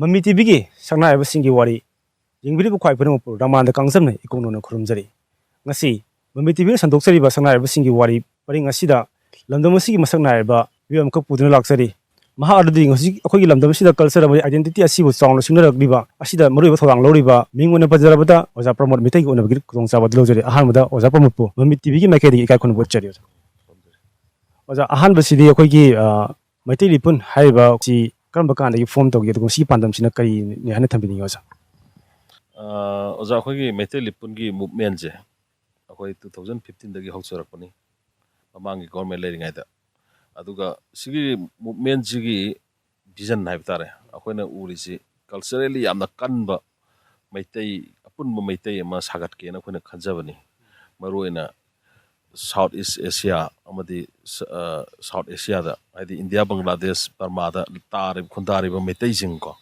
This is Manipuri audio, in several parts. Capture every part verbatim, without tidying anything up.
ꯃꯃꯤ ꯇꯤꯚꯤꯒꯤ ꯁꯛꯅꯥꯏꯔꯕꯁꯤꯡꯒꯤ ꯋꯥꯔꯤ ꯌꯦꯡꯕꯤꯔꯤꯕ ꯈ꯭ꯋꯥꯏ ꯄꯨꯝꯅꯃꯛꯄꯨ ꯔꯃꯥꯟꯗ ꯀꯥꯡꯖꯝꯅ ꯏꯀꯣꯛ ꯅꯧꯅ ꯈꯨꯔꯨꯝꯖꯔꯤ꯫ ꯉꯁꯤ ꯃꯃꯤ ꯇꯤꯚꯤꯅ ꯁꯟꯗꯣꯛꯆꯔꯤꯕ ꯁꯛꯅꯥꯏꯔꯕꯁꯤꯡꯒꯤ ꯋꯥꯔꯤ ꯄꯔꯤꯡ ꯑꯁꯤꯗ ꯂꯝꯗꯝ ꯑꯁꯤꯒꯤ ꯃꯁꯛ ꯅꯥꯏꯔꯕ ꯃꯤꯑꯣꯏ ꯑꯃꯈꯛ ꯄꯨꯗꯨꯅ ꯂꯥꯛꯆꯔꯤ꯫ ꯃꯍꯥꯛ ꯑꯗꯨꯗꯤ ꯍꯧꯖꯤꯛ ꯑꯩꯈꯣꯏꯒꯤ ꯂꯝꯗꯝ ꯑꯁꯤꯗ ꯀꯜꯆꯔ ꯑꯃꯗꯤ ꯑꯥꯏꯗꯦꯟꯇꯤꯇꯤ ꯑꯁꯤꯕꯨ ꯆꯥꯎꯅ ꯁꯤꯡꯅꯔꯛꯂꯤꯕ ꯑꯁꯤꯗ ꯃꯔꯨꯑꯣꯏꯕ ꯊꯧꯗꯥꯡ ꯂꯧꯔꯤꯕ ꯃꯤꯡ ꯑꯣꯏꯅ ꯄꯟꯖꯔꯕꯗ ꯑꯣꯖꯥ ꯄ꯭ꯔꯃꯣꯗ ꯃꯤꯇꯩꯒꯤ ꯑꯣꯏꯅꯕꯒꯤ ꯈꯨꯗꯣꯡꯆꯥꯕ ꯑꯗꯨ ꯂꯧꯖꯔꯤ꯫ ꯑꯍꯥꯟꯕꯗ ꯑꯣꯖꯥ ꯄ꯭ꯔꯃꯣꯗꯄꯨ ꯃꯃꯤ ꯇꯤꯚꯤꯒꯤ ꯃꯥꯏꯀꯩꯗꯒꯤ ꯏꯀꯥꯏ ꯈꯨꯝꯅꯕ ꯎꯠꯆꯔꯤ꯫ ꯑꯣꯖꯥ, ꯑꯍꯥꯟꯕꯁꯤꯗꯤ ꯑꯩꯈꯣꯏꯒꯤ, ꯑ, ꯃꯩꯇꯩ ꯂꯤꯄꯨꯟ ꯍꯥꯏꯔꯤꯕ ꯑꯁꯤ ꯀꯔꯝꯕ ꯀꯥꯟꯗꯒꯤ ꯐꯣꯔꯝ ꯇꯧꯈꯤ, ꯑꯗꯨꯒ ꯃꯁꯤꯒꯤ ꯄꯥꯟꯗꯝꯁꯤꯅ ꯀꯔꯤꯅꯤ ꯍꯥꯏꯅ ꯊꯝꯕꯤꯅꯤꯡꯉꯤ ꯑꯣꯖꯥ? ꯑ, ꯑꯣꯖꯥ, ꯑꯩꯈꯣꯏꯒꯤ ꯃꯩꯇꯩ ꯂꯤꯄꯨꯟꯒꯤ ꯃꯨꯞꯃꯦꯟꯁꯦ ꯑꯩꯈꯣꯏ ꯇꯨ ꯊꯥꯎꯖꯟ ꯐꯤꯐꯇꯤꯟꯗꯒꯤ ꯍꯧꯖꯔꯛꯄꯅꯤ, ꯃꯃꯥꯡꯒꯤ ꯒꯣꯔꯃꯦꯟ ꯂꯩꯔꯤꯉꯩꯗ꯫ ꯑꯗꯨꯒ ꯁꯤꯒꯤ ꯃꯨꯞꯃꯦꯟꯁꯤꯒꯤ ꯚꯤꯖꯟ ꯍꯥꯏꯕ ꯇꯥꯔꯦ, ꯑꯩꯈꯣꯏꯅ ꯎꯔꯤꯁꯤ ꯀꯜꯆꯔꯦꯜꯂꯤ ꯌꯥꯝꯅ ꯀꯟꯕ ꯃꯩꯇꯩ, ꯑꯄꯨꯟꯕ ꯃꯩꯇꯩ ꯑꯃ ꯁꯥꯒꯠꯀꯦꯅ ꯑꯩꯈꯣꯏꯅ ꯈꯟꯖꯕꯅꯤ꯫ ꯃꯔꯨꯑꯣꯏꯅ ꯁꯥꯎꯠ ꯏꯁ ꯑꯦꯁꯤꯌꯥ ꯑꯃꯗꯤ ꯁ-, ꯑ, ꯁꯥꯎꯠ ꯑꯦꯁꯤꯌꯥꯗ, ꯍꯥꯏꯗꯤ ꯏꯟꯗꯤꯌꯥ, ꯕꯪꯒ꯭ꯂꯥꯗꯦꯁ, ꯕꯔꯃꯥꯗ ꯇꯥꯔꯤꯕ, ꯈꯨꯟꯗꯥꯔꯤꯕ ꯃꯩꯇꯩꯁꯤꯡꯀꯣ,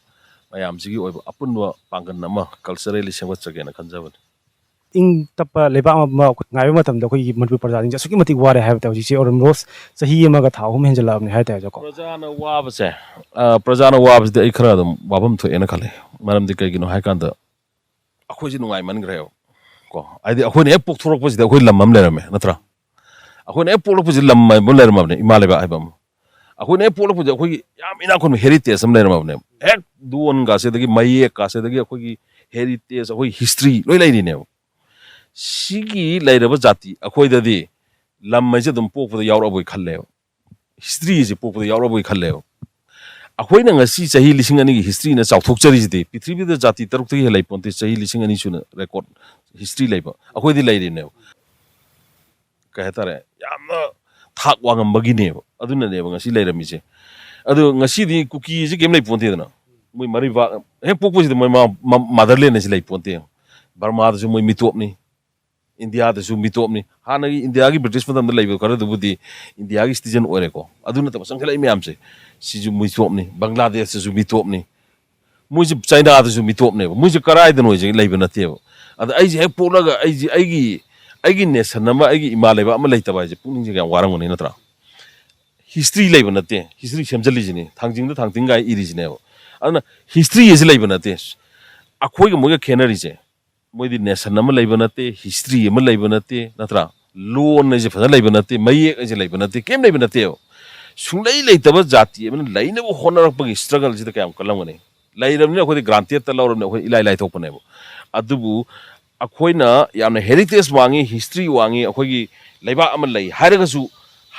ꯃꯌꯥꯝꯁꯤꯒꯤ ꯑꯣꯏꯕ ꯑꯄꯨꯟꯕ ꯄꯥꯡꯒꯜ ꯑꯃ ꯀꯜꯆꯔꯦꯜꯂꯤ ꯁꯦꯝꯒꯠꯆꯒꯦꯅ ꯈꯟꯖꯕꯅꯤ꯫ ꯏꯪ ꯇꯞꯄ ꯂꯩꯕꯥꯛ ꯑꯃ ꯉꯥꯏꯕ ꯃꯇꯝꯗ ꯑꯩꯈꯣꯏꯒꯤ ꯃꯅꯤꯄꯨꯔ ꯄ꯭ꯔꯖꯥꯁꯤꯡꯁꯦ ꯑꯁꯨꯛꯀꯤ ꯃꯇꯤꯛ ꯋꯥꯔꯦ ꯍꯥꯏꯕ ꯇꯥꯏ꯫ ꯍꯧꯖꯤꯛꯁꯦ ꯑꯣꯔꯝ ꯔꯣꯁ ꯆꯍꯤ ꯑꯃꯒ ꯊꯥ ꯑꯍꯨꯝ ꯍꯦꯟꯖꯜꯂꯛꯑꯕꯅꯤ ꯍꯥꯏ ꯇꯥꯏ, ꯑꯣꯖꯥꯀꯣ꯫ ꯄ꯭ꯔꯖꯥꯅ ꯋꯥꯕꯁꯦ, ꯑ, ꯄ꯭ꯔꯖꯥꯅ ꯋꯥꯕꯁꯤꯗꯤ ꯑꯩ ꯈꯔ ꯑꯗꯨꯝ ꯋꯥꯐꯝ ꯊꯣꯛꯑꯦꯅ ꯈꯜꯂꯦ꯫ ꯃꯔꯝꯗꯤ ꯀꯩꯒꯤꯅꯣ ꯍꯥꯏ ꯀꯥꯟꯗ, ꯑꯩꯈꯣꯏꯁꯦ ꯅꯨꯡꯉꯥꯏꯃꯟꯈ꯭ꯔꯦꯕ ꯀꯣ꯫ ꯍꯥꯏꯗꯤ ꯑꯩꯈꯣꯏꯅ ꯍꯦꯛ ꯄꯣꯛꯊꯣꯔꯛꯄꯁꯤꯗ ꯑꯩꯈꯣꯏ ꯂꯝ ꯑꯃ ꯂꯩꯔꯝꯃꯦ, ꯅꯠꯇ꯭ꯔꯥ? ꯑꯩꯈꯣꯏꯅ ꯍꯦꯛ ꯄꯣꯛꯂꯛꯄꯁꯤꯗ ꯂꯝ ꯍꯥꯏꯕ ꯑꯃ ꯂꯩꯔꯝꯃꯕꯅꯦ, ꯏꯃꯥ ꯂꯩꯕꯥꯛ ꯍꯥꯏꯕ ꯑꯃ꯫ ꯑꯩꯈꯣꯏꯅ ꯍꯦꯛ ꯄꯣꯛꯂꯛꯄꯁꯦ ꯑꯩꯈꯣꯏꯒꯤ ꯌꯥꯝ ꯏꯅꯥꯛ ꯈꯨꯟꯕ ꯍꯦꯔꯤꯇꯦꯖ ꯑꯃ ꯂꯩꯔꯝꯃꯕꯅꯦꯕ꯫ ꯍꯦꯛ ꯗꯨꯋꯣꯟꯒꯁꯤꯗꯒꯤ, ꯃꯌꯦꯛꯀꯁꯤꯗꯒꯤ ꯑꯩꯈꯣꯏꯒꯤ ꯍꯦꯔꯤꯇꯦꯖ, ꯑꯩꯈꯣꯏ ꯍꯤꯁꯇ꯭ꯔꯤ ꯂꯣꯏ ꯂꯩꯔꯤꯅꯦꯕ꯫ ꯁꯤꯒꯤ ꯂꯩꯔꯕ ꯖꯥꯇꯤ ꯑꯩꯈꯣꯏꯗꯗꯤ ꯂꯝ ꯍꯥꯏꯁꯦ ꯑꯗꯨꯝ ꯄꯣꯛꯄꯗ ꯌꯥꯎꯔꯛꯑꯕꯣꯏ ꯈꯜꯂꯦꯕ꯫ ꯍꯤꯁꯇ꯭ꯔꯤꯁꯦ ꯄꯣꯛꯄꯗ ꯌꯥꯎꯔꯛꯑꯕꯣꯏ ꯈꯜꯂꯦꯕ꯫ ꯑꯩꯈꯣꯏꯅ ꯉꯁꯤ ꯆꯍꯤ ꯂꯤꯁꯤꯡ ꯑꯅꯤꯒꯤ ꯍꯤꯁꯇ꯭ꯔꯤꯅ ꯆꯥꯎꯊꯣꯛꯆꯔꯤꯁꯤꯗꯤ, ꯄ꯭ꯔꯤꯊꯤꯕꯤꯗ ꯖꯥꯇꯤ ꯇꯔꯨꯛꯇꯒꯤ ꯍꯦꯟꯅ ꯂꯩꯄꯣꯟꯇꯦ, ꯆꯍꯤ ꯂꯤꯁꯤꯡ ꯑꯅꯤ ꯁꯨꯅ ꯔꯦꯀꯣꯔꯠ ꯍꯤꯁꯇ꯭ꯔꯤ ꯂꯩꯕ꯫ ꯑꯩꯈꯣꯏꯗꯤ ꯂꯩꯔꯤꯅꯦꯕ꯫ ꯀꯩ ꯍꯥꯏꯇꯥꯔꯦ, ꯌꯥꯝꯅ ꯊꯥꯛ ꯋꯥꯡꯉꯝꯕꯒꯤꯅꯦꯕ, ꯑꯗꯨꯅꯅꯦꯕ ꯉꯁꯤ ꯂꯩꯔꯝꯃꯤꯁꯦ꯫ ꯑꯗꯣ ꯉꯁꯤꯗꯤ ꯀꯨꯀꯤꯁꯦ ꯀꯩꯝ ꯂꯩꯄꯣꯟꯇꯦꯗꯅ, ꯃꯣꯏ ꯃꯔꯩꯕꯥꯛ ꯍꯦꯛ ꯄꯣꯛꯄꯁꯤꯗ ꯃꯣꯏ ꯃꯥꯗꯔꯂꯦꯟ ꯑꯁꯤ ꯂꯩꯄꯣꯟꯇꯦ꯫ ꯕꯔꯃꯥꯗꯁꯨ ꯃꯣꯏ ꯃꯤꯇꯣꯞꯅꯤ, ꯏꯟꯗꯤꯌꯥꯗꯁꯨ ꯃꯤꯇꯣꯞꯅꯤ꯫ ꯍꯥꯟꯅꯒꯤ ꯏꯟꯗꯤꯌꯥꯒꯤ ꯕ꯭ꯔꯤꯇꯤꯁ ꯃꯇꯝꯗ ꯂꯩꯕ ꯈꯔꯗꯨꯕꯨꯗꯤ ꯏꯟꯗꯤꯌꯥꯒꯤ ꯁꯤꯇꯤꯖꯟ ꯑꯣꯏꯔꯦꯀꯣ꯫ ꯑꯗꯨ ꯅꯠꯇꯕ ꯆꯪꯁꯤꯜꯂꯛꯏ ꯃꯌꯥꯝꯁꯦ, ꯁꯤꯁꯨ ꯃꯤꯇꯣꯞꯅꯤ, ꯕꯪꯒ꯭ꯂꯥꯗꯦꯁꯇꯁꯨ ꯃꯤꯇꯣꯞꯅꯤ, ꯃꯣꯏꯁꯦ ꯆꯥꯏꯅꯥꯗꯁꯨ ꯃꯤꯇꯣꯞꯅꯦꯕ꯫ ꯃꯣꯏꯁꯦ ꯀꯔꯥꯏꯗꯅꯣ ꯍꯧꯖꯤꯛ ꯂꯩꯕ ꯅꯠꯇꯦꯕ꯫ ꯑꯗ ꯑꯩꯁꯦ ꯍꯦꯛ ꯄꯣꯛꯂꯒ ꯑꯩꯁꯦ ꯑꯩꯒꯤ, ꯑꯩꯒꯤ ꯅꯦꯁꯟ ꯑꯃ, ꯑꯩꯒꯤ ꯏꯃꯥ ꯂꯩꯕꯥꯛ ꯑꯃ ꯂꯩꯇꯕ ꯍꯥꯏꯁꯦ ꯄꯨꯛꯅꯤꯡꯁꯦ ꯌꯥꯝ ꯋꯥꯔꯝꯒꯅꯤ, ꯅꯠꯇ꯭ꯔꯥ? ꯍꯤꯁꯇ꯭ꯔꯤ ꯂꯩꯕ ꯅꯠꯇꯦ, ꯍꯤꯁꯇ꯭ꯔꯤ ꯁꯦꯝꯖꯤꯜꯂꯤꯁꯤꯅꯤ, ꯊꯥꯡꯖꯤꯡꯗ ꯊꯥꯡꯇꯤꯡꯒꯥꯏ ꯏꯔꯤꯁꯤꯅꯦꯕ꯫ ꯑꯗꯨꯅ ꯍꯤꯁꯇ꯭ꯔꯤ ꯑꯁꯤ ꯂꯩꯕ ꯅꯠꯇꯦ꯫ ꯑꯩꯈꯣꯏꯒ ꯃꯣꯏꯒ ꯈꯦꯠꯅꯔꯤꯁꯦ, ꯃꯣꯏꯗꯤ ꯅꯦꯁꯟ ꯑꯃ ꯂꯩꯕ ꯅꯠꯇꯦ, ꯍꯤꯁꯇ꯭ꯔꯤ ꯑꯃ ꯂꯩꯕ ꯅꯠꯇꯦ, ꯅꯠꯇ꯭ꯔꯥ? ꯂꯣꯟ ꯑꯁꯦ ꯐꯖꯅ ꯂꯩꯕ ꯅꯠꯇꯦ, ꯃꯌꯦꯛ ꯑꯁꯦ ꯂꯩꯕ ꯅꯠꯇꯦ, ꯀꯩꯝ ꯂꯩꯕ ꯅꯠꯇꯦꯕ꯫ ꯁꯨꯡꯂꯩ ꯂꯩꯇꯕ ꯖꯥꯇꯤ ꯑꯃꯅ ꯂꯩꯅꯕ ꯍꯣꯠꯅꯔꯛꯄꯒꯤ ꯁ꯭ꯇ꯭ꯔꯒꯜꯁꯤꯗ ꯀꯌꯥꯝ ꯀꯜꯂꯝꯒꯅꯤ? ꯂꯩꯔꯕꯅꯤꯅ ꯑꯩꯈꯣꯏꯗꯤ ꯒ꯭ꯔꯥꯟꯇꯦꯗꯇ ꯂꯧꯔꯕꯅꯤꯅ ꯑꯩꯈꯣꯏ ꯏꯂꯥꯏ ꯂꯥꯏꯊꯣꯛꯄꯅꯦꯕ꯫ ꯑꯗꯨꯕꯨ ꯑꯩꯈꯣꯏꯅ ꯌꯥꯝꯅ ꯍꯦꯔꯤꯇꯦꯖ ꯋꯥꯡꯉꯤ, ꯍꯤꯁꯇ꯭ꯔꯤ ꯋꯥꯡꯉꯤ, ꯑꯩꯈꯣꯏꯒꯤ ꯂꯩꯕꯥꯛ ꯑꯃ ꯂꯩ ꯍꯥꯏꯔꯒꯁꯨ,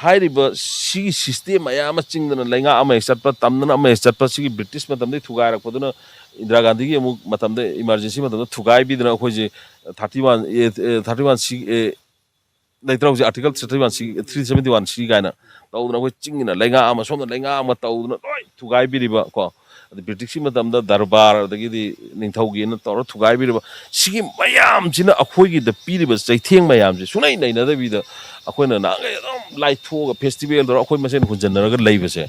ꯍꯥꯏꯔꯤꯕ ꯁꯤꯒꯤ ꯁꯤꯁꯇꯦꯝ ꯃꯌꯥꯝ ꯑꯃ ꯆꯤꯡꯗꯅ ꯂꯩꯉꯥꯛ ꯑꯃ ꯍꯦꯛ ꯆꯠꯄ, ꯇꯝꯗꯅ ꯑꯃ ꯍꯦꯛ ꯆꯠꯄ, ꯁꯤꯒꯤ ꯕ꯭ꯔꯤꯇꯤꯁ ꯃꯇꯝꯗꯒꯤ ꯊꯨꯒꯥꯏꯔꯛꯄꯗꯨꯅ ꯏꯟꯗꯤꯔꯥ ꯒꯥꯟꯙꯤꯒꯤ ꯑꯃꯨꯛ ꯃꯇꯝꯗ, ꯏꯃꯥꯔꯖꯦꯟꯁꯤ ꯃꯇꯝꯗ ꯊꯨꯒꯥꯏꯕꯤꯗꯅ ꯑꯩꯈꯣꯏꯁꯦ ꯊꯥꯔꯇꯤ ꯋꯥꯟ, ꯑꯦ, ꯑꯦ, ꯊꯥꯔꯇꯤ ꯋꯥꯟ ꯁꯤ, ꯑꯦ, ꯂꯩꯇ꯭ꯔꯥ ꯍꯧꯖꯤꯛ ꯑꯥꯔꯇꯤꯀꯜ ꯊ꯭ꯔꯤ ꯊꯥꯔꯇꯤ ꯋꯥꯟ ꯁꯤ, ꯊ꯭ꯔꯤ ꯁꯚꯦꯟꯇꯤ ꯋꯥꯟ ꯁꯤ ꯀꯥꯏꯅ ꯇꯧꯗꯅ ꯑꯩꯈꯣꯏ ꯆꯤꯡꯒꯤꯅ ꯂꯩꯉꯥꯛ ꯑꯃ, ꯁꯣꯝꯗ ꯂꯩꯉꯥꯛ ꯑꯃ ꯇꯧꯗꯅ ꯂꯣꯏ ꯊꯨꯒꯥꯏꯕꯤꯔꯤꯕ ꯀꯣ, ꯑꯗ ꯕ꯭ꯔꯤꯇꯤꯁꯀꯤ ꯃꯇꯝꯗ ꯗꯔꯕꯥꯔ, ꯑꯗꯒꯤꯗꯤ ꯅꯤꯡꯊꯧꯒꯤꯅ ꯇꯧꯔ ꯊꯨꯒꯥꯏꯕꯤꯔꯤꯕ, ꯁꯤꯒꯤ ꯃꯌꯥꯝꯁꯤꯅ ꯑꯩꯈꯣꯏꯒꯤꯗ ꯄꯤꯔꯤꯕ ꯆꯩꯊꯦꯡ ꯃꯌꯥꯝꯁꯦ ꯁꯨꯡꯂꯩ ꯅꯩꯅꯗꯕꯤꯗ ꯑꯩꯈꯣꯏꯅ ꯅꯍꯥꯟꯈꯩ ꯑꯗꯨꯝ ꯂꯥꯏꯊꯣꯛꯑꯒ ꯐꯦꯁꯇꯤꯚꯦꯜ ꯇꯧꯔꯒ ꯑꯩꯈꯣꯏ ꯃꯁꯦꯟ ꯍꯨꯟꯖꯟꯅꯔꯒ ꯂꯩꯕꯁꯦ,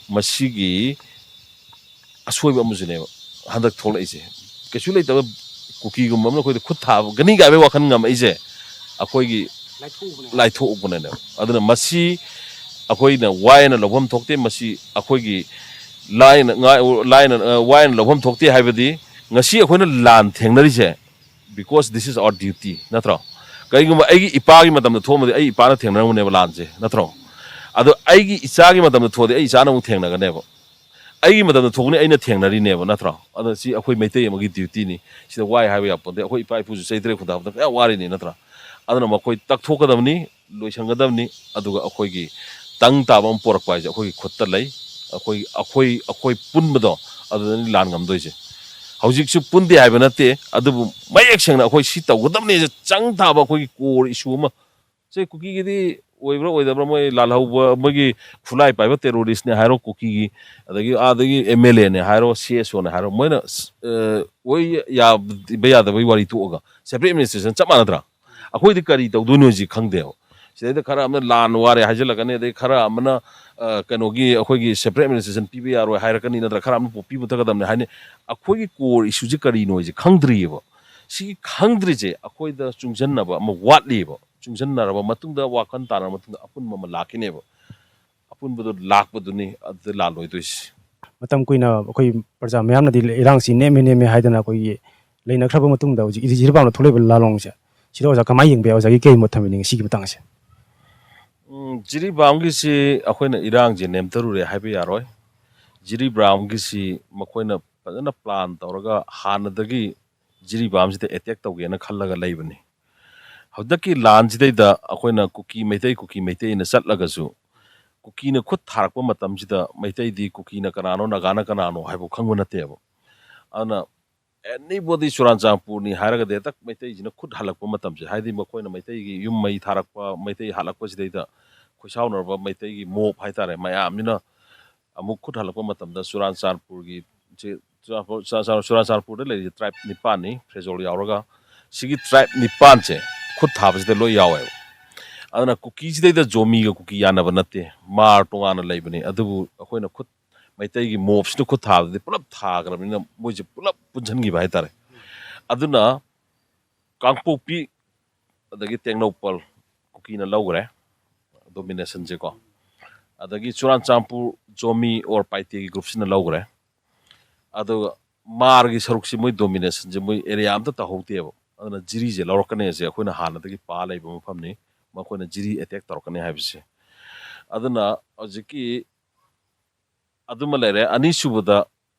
ꯃꯁꯤꯒꯤ ꯑꯁꯣꯏꯕ ꯑꯃꯁꯨꯅꯦꯕ ꯍꯟꯗꯛ ꯊꯣꯛꯂꯛꯏꯁꯦ꯫ ꯀꯩꯁꯨ ꯂꯩꯇꯕ ꯀꯨꯀꯤꯒꯨꯝꯕ ꯑꯃꯅ ꯑꯩꯈꯣꯏꯗ ꯈꯨꯠ ꯊꯥꯕ ꯒꯅꯤ ꯀꯥꯏꯕꯒꯤ ꯋꯥꯈꯜ ꯉꯝꯃꯛꯏꯁꯦ ꯑꯩꯈꯣꯏꯒꯤ ꯂꯥꯏꯊꯣꯛꯎꯕꯅꯦꯕ꯫ ꯑꯗꯨꯅ ꯃꯁꯤ ꯑꯩꯈꯣꯏꯅ ꯋꯥꯏꯅ ꯂꯧꯐꯝ ꯊꯣꯛꯇꯦ꯫ ꯃꯁꯤ ꯑꯩꯈꯣꯏꯒꯤ ꯂꯥꯏꯅ ꯉꯥ-, ꯂꯥꯏꯅ, ꯑ, ꯋꯥꯏꯅ ꯂꯧꯐꯝ ꯊꯣꯛꯇꯦ ꯍꯥꯏꯕꯗꯤ ꯉꯁꯤ ꯑꯩꯈꯣꯏꯅ ꯂꯥꯟ ꯊꯦꯡꯅꯔꯤꯁꯦ, because this is our duty, ꯅꯠꯇ꯭ꯔꯣ? ꯀꯔꯤꯒꯨꯝꯕ ꯑꯩꯒꯤ ꯏꯄꯥꯒꯤ ꯃꯇꯝꯗ ꯊꯣꯛꯑꯝꯃꯗꯤ ꯑꯩ ꯏꯄꯥꯅ ꯊꯦꯡꯅꯔꯝꯒꯅꯦꯕ ꯂꯥꯟꯁꯦ, ꯅꯠꯇ꯭ꯔꯣ? ꯑꯗꯣ ꯑꯩꯒꯤ ꯏꯆꯥꯒꯤ ꯃꯇꯝꯗ ꯊꯣꯛꯑꯗꯤ ꯑꯩ ꯏꯆꯥꯅ ꯑꯃꯨꯛ ꯊꯦꯡꯅꯒꯅꯦꯕ꯫ ꯑꯩꯒꯤ ꯃꯇꯝꯗ ꯊꯣꯛꯄꯅꯤ, ꯑꯩꯅ ꯊꯦꯡꯅꯔꯤꯅꯦꯕ, ꯅꯠꯇ꯭ꯔꯣ? ꯑꯗꯣ ꯁꯤ ꯑꯩꯈꯣꯏ ꯃꯩꯇꯩ ꯑꯃꯒꯤ ꯗ꯭ꯌꯨꯇꯤꯅꯤ꯫ ꯁꯤꯗ ꯋꯥꯏ ꯍꯥꯏꯕ ꯌꯥꯄꯣꯟꯇꯦ꯫ ꯑꯩꯈꯣꯏ ꯏꯄꯥ ꯏꯄꯨꯁꯨ ꯆꯩ ꯇꯔꯦꯠ ꯈꯨꯟꯗꯥꯕꯗ ꯀꯌꯥ ꯋꯥꯔꯤꯅꯤ, ꯅꯠꯇ꯭ꯔꯥ? ꯑꯗꯨꯅ ꯃꯈꯣꯏ ꯇꯛꯊꯣꯛꯀꯗꯕꯅꯤ, ꯂꯣꯏꯁꯟꯒꯗꯕꯅꯤ꯫ ꯑꯗꯨꯒ ꯑꯩꯈꯣꯏꯒꯤ ꯇꯪ ꯇꯥꯕ ꯑꯃ ꯄꯣꯔꯛꯄ ꯍꯥꯏꯁꯦ ꯑꯩꯈꯣꯏꯒꯤ ꯈꯨꯠꯇ ꯂꯩ꯫ ꯑꯩꯈꯣꯏ, ꯑꯩꯈꯣꯏ, ꯑꯩꯈꯣꯏ ꯄꯨꯟꯕꯗꯣ ꯑꯗꯨꯗꯅꯤ ꯂꯥꯟ ꯉꯝꯗꯣꯏꯁꯦ꯫ ꯍꯧꯖꯤꯛꯁꯨ ꯄꯨꯟꯗꯦ ꯍꯥꯏꯕ ꯅꯠꯇꯦ, ꯑꯗꯨꯕꯨ ꯃꯌꯦꯛ ꯁꯦꯡꯅ ꯑꯩꯈꯣꯏ ꯁꯤ ꯇꯧꯒꯗꯕꯅꯦꯁꯦ ꯆꯪ ꯇꯥꯕ ꯑꯩꯈꯣꯏꯒꯤ core issue ꯑꯃ꯫ ꯁꯦ ꯀꯨꯀꯤꯒꯤꯗꯤ ꯑꯣꯏꯕ꯭ꯔꯥ ꯑꯣꯏꯗꯕ꯭ꯔꯥ, ꯃꯣꯏ ꯂꯥꯜꯍꯧꯕ, ꯃꯣꯏꯒꯤ ꯈꯨꯠꯂꯥꯏ ꯄꯥꯏꯕ terroristꯅꯦ ꯍꯥꯏꯔꯣ, ꯀꯨꯀꯤꯒꯤ, ꯑꯗꯒꯤ ꯑꯥꯗꯒꯤ MLAꯅꯦ ꯍꯥꯏꯔꯣ, CSOꯅꯦ ꯍꯥꯏꯔꯣ, ꯃꯣꯏꯅ, ꯑ, ꯑꯣꯏ ꯌꯥꯕ ꯌꯥꯗꯕꯒꯤ ꯋꯥꯔꯤ ꯇꯣꯛꯑꯒ separate administration ꯆꯞ ꯃꯥꯟꯅꯗ꯭ꯔꯥ? ꯑꯩꯈꯣꯏꯗꯤ ꯀꯔꯤ ꯇꯧꯗꯣꯏꯅꯣ ꯍꯧꯖꯤꯛ ꯈꯪꯗꯦꯕ꯫ ꯁꯤꯗꯩꯗ ꯈꯔ ꯑꯃꯅ ꯂꯥꯟ ꯋꯥꯔꯦ ꯍꯥꯏꯖꯤꯜꯂꯛꯀꯅꯤ, ꯑꯗꯩ ꯈꯔ ꯑꯃꯅ, ꯑ, ꯀꯩꯅꯣꯒꯤ ꯑꯩꯈꯣꯏꯒꯤ separate administration ꯄꯤꯕ ꯌꯥꯔꯣꯏ ꯍꯥꯏꯔꯛꯀꯅꯤ, ꯅꯠꯇ꯭ꯔ ꯈꯔ ꯑꯃꯅ ꯄꯣꯛꯄꯤ ꯃꯨꯊꯛꯀꯗꯕꯅꯤ ꯍꯥꯏꯅꯤ꯫ ꯑꯩꯈꯣꯏꯒꯤ core issueꯁꯦ ꯀꯔꯤꯅꯣ ꯍꯥꯏꯁꯦ ꯈꯪꯗ꯭ꯔꯤꯑꯕ꯫ ꯁꯤꯒꯤ ꯈꯪꯗ꯭ꯔꯤꯁꯦ ꯑꯩꯈꯣꯏꯗ ꯆꯨꯡꯁꯤꯟꯅꯕ ꯑꯃ ꯋꯥꯠꯂꯤꯑꯕ꯫ ꯆꯨꯡꯁꯤꯟꯅꯔꯕ ꯃꯇꯨꯡꯗ, ꯋꯥꯈꯜ ꯇꯥꯔꯕ ꯃꯇꯨꯡꯗ ꯑꯄꯨꯟꯕ ꯑꯃ ꯂꯥꯛꯈꯤꯅꯦꯕ꯫ ꯑꯄꯨꯟꯕꯗꯣ ꯂꯥꯛꯄꯗꯨꯅꯤ ꯑꯗꯨꯗ ꯂꯥꯜꯂꯣꯏꯗꯣꯏꯁꯦ꯫ ꯃꯇꯝ ꯀꯨꯏꯅ ꯑꯩꯈꯣꯏ ꯄ꯭ꯔꯖꯥ ꯃꯌꯥꯝꯅꯗꯤ ꯏꯔꯥꯡꯁꯤ ꯅꯦꯝꯃꯦ ꯅꯦꯝꯃꯦ ꯍꯥꯏꯗꯅ ꯑꯩꯈꯣꯏꯒꯤ ꯂꯩꯅꯈ꯭ꯔꯕ ꯃꯇꯨꯡꯗ ꯍꯧꯖꯤꯛ ꯖꯤꯔꯤꯕꯥꯝꯗ ꯊꯣꯛꯂꯛꯏꯕ ꯂꯥꯂꯣꯡꯁꯦ, ꯁꯤꯗ ꯑꯣꯖꯥ ꯀꯃꯥꯏꯅ ꯌꯦꯡꯕ ꯌꯥꯏ? ꯑꯣꯖꯥꯒꯤ ꯀꯩ ꯃꯣꯠ ꯊꯝꯕꯤꯅꯤꯡꯉꯤ ꯁꯤꯒꯤ ꯃꯇꯥꯡꯁꯦ? ꯎꯝ, ꯖꯤꯔꯤꯕꯥꯝꯒꯤꯁꯤ ꯑꯩꯈꯣꯏꯅ ꯏꯔꯥꯡꯁꯦ ꯅꯦꯝꯊꯔꯨꯔꯦ ꯍꯥꯏꯕ ꯌꯥꯔꯣꯏ꯫ ꯖꯤꯔꯤꯕꯥꯝꯒꯤꯁꯤ ꯃꯈꯣꯏꯅ ꯐꯖꯅ ꯄ꯭ꯂꯥꯟ ꯇꯧꯔꯒ ꯍꯥꯟꯅꯗꯒꯤ ꯖꯤꯔꯤꯕꯥꯝꯁꯤꯗ ꯑꯦꯇꯦꯛ ꯇꯧꯒꯦꯅ ꯈꯜꯂꯒ ꯂꯩꯕꯅꯤ꯫ ꯍꯟꯗꯛꯀꯤ ꯂꯥꯟꯁꯤꯗꯩꯗ ꯑꯩꯈꯣꯏꯅ ꯀꯨꯀꯤ ꯃꯩꯇꯩ, ꯀꯨꯀꯤ ꯃꯩꯇꯩꯅ ꯆꯠꯂꯒꯁꯨ ꯀꯨꯀꯤꯅ ꯈꯨꯠ ꯊꯥꯔꯛꯄ ꯃꯇꯝꯁꯤꯗ ꯃꯩꯇꯩꯗꯤ ꯀꯨꯀꯤꯅ ꯀꯅꯥꯅꯣ, ꯅꯥꯒꯥꯅ ꯀꯅꯥꯅꯣ ꯍꯥꯏꯕ ꯈꯪꯕ ꯅꯠꯇꯦꯕ꯫ ꯑꯗꯨꯅ anybody ꯆꯨꯔꯥꯟꯆꯥꯟꯄꯨꯔꯅꯤ ꯍꯥꯏꯔꯒꯗꯤ ꯍꯦꯛꯇ ꯃꯩꯇꯩꯁꯤꯅ ꯈꯨꯠ ꯍꯜꯂꯛꯄ ꯃꯇꯝꯁꯦ, ꯍꯥꯏꯗꯤ ꯃꯈꯣꯏꯅ ꯃꯩꯇꯩꯒꯤ ꯌꯨꯝ ꯃꯩ ꯊꯥꯔꯛꯄ, ꯃꯩꯇꯩ ꯍꯥꯠꯂꯛꯄꯁꯤꯗꯩꯗ ꯈꯣꯏꯁꯥꯎꯅꯔꯕ ꯃꯩꯇꯩꯒꯤ ꯃꯣꯞ ꯍꯥꯏꯇꯥꯔꯦ, ꯃꯌꯥꯝꯁꯤꯅ ꯑꯃꯨꯛ ꯈꯨꯠ ꯍꯜꯂꯛꯄ ꯃꯇꯝꯗ ꯆꯨꯔꯥꯟꯆꯥꯟꯄꯨꯔꯒꯤ ꯆꯦ-, ꯆꯨꯔꯥꯟꯄꯨꯔ-, ꯆꯨꯔꯥꯟ-, ꯆꯨꯔꯥꯟꯆꯥꯟꯄꯨꯔꯗ ꯂꯩꯔꯤꯁꯦ ꯇ꯭ꯔꯥꯏꯞ ꯅꯤꯄꯥꯟꯅꯤ, ꯐ꯭ꯔꯦꯖꯣꯜ ꯌꯥꯎꯔꯒ꯫ ꯁꯤꯒꯤ ꯇ꯭ꯔꯥꯏꯞ ꯅꯤꯄꯥꯟꯁꯦ ꯈꯨꯠ ꯊꯥꯕꯁꯤꯗ ꯂꯣꯏ ꯌꯥꯎꯋꯦꯕ꯫ ꯑꯗꯨꯅ ꯀꯨꯀꯤꯁꯤꯗꯩꯗ ꯖꯣꯃꯤꯒ ꯀꯨꯀꯤ ꯌꯥꯅꯕ ꯅꯠꯇꯦ, ꯃꯥꯔ ꯇꯣꯉꯥꯟꯅ ꯂꯩꯕꯅꯤ꯫ ꯑꯗꯨꯕꯨ ꯑꯩꯈꯣꯏꯅ ꯈꯨꯠ, ꯃꯩꯇꯩꯒꯤ ꯃꯣꯞꯁꯤꯅ ꯈꯨꯠ ꯊꯥꯕꯗꯗꯤ ꯄꯨꯂꯞ ꯊꯥꯈ꯭ꯔꯕꯅꯤꯅ ꯃꯣꯏꯁꯦ ꯄꯨꯂꯞ ꯄꯨꯟꯁꯤꯟꯈꯤꯕ ꯍꯥꯏꯇꯥꯔꯦ꯫ ꯑꯗꯨꯅ ꯀꯥꯡꯄꯣꯛꯄꯤ ꯑꯗꯒꯤ ꯇꯦꯡꯅꯧꯄꯜ ꯀꯨꯀꯤꯅ ꯂꯧꯈ꯭ꯔꯦ ꯗꯣꯃꯤꯅꯦꯁꯟꯁꯦꯀꯣ꯫ ꯑꯗꯒꯤ ꯆꯨꯔꯥꯟꯆꯥꯟꯄꯨꯔ ꯖꯣꯃꯤ ꯑꯣꯔ ꯄꯥꯏꯇꯦꯒꯤ ꯒ꯭ꯔꯨꯞꯁꯤꯅ ꯂꯧꯈ꯭ꯔꯦ꯫ ꯑꯗꯨꯒ ꯃꯥꯔꯒꯤ ꯁꯔꯨꯛꯁꯤ ꯃꯣꯏ ꯗꯣꯃꯤꯅꯦꯁꯟꯁꯦ ꯃꯣꯏ ꯑꯦꯔꯤꯌꯥ ꯑꯝꯇ ꯇꯧꯍꯧꯗꯦꯕ꯫ ꯑꯗꯨꯅ ꯖꯤꯔꯤꯁꯦ ꯂꯧꯔꯛꯀꯅꯤ ꯍꯥꯏꯁꯦ ꯑꯩꯈꯣꯏꯅ ꯍꯥꯟꯅꯗꯒꯤ ꯄꯥ ꯂꯩꯕ ꯃꯐꯝꯅꯤ, ꯃꯈꯣꯏꯅ ꯖꯤꯔꯤ ꯑꯦꯇꯦꯛ ꯇꯧꯔꯛꯀꯅꯤ ꯍꯥꯏꯕꯁꯦ꯫ ꯑꯗꯨꯅ ꯍꯧꯖꯤꯛꯀꯤ ꯑꯗꯨꯃ ꯂꯩꯔꯦ꯫ ꯑꯅꯤꯁꯨꯕꯗ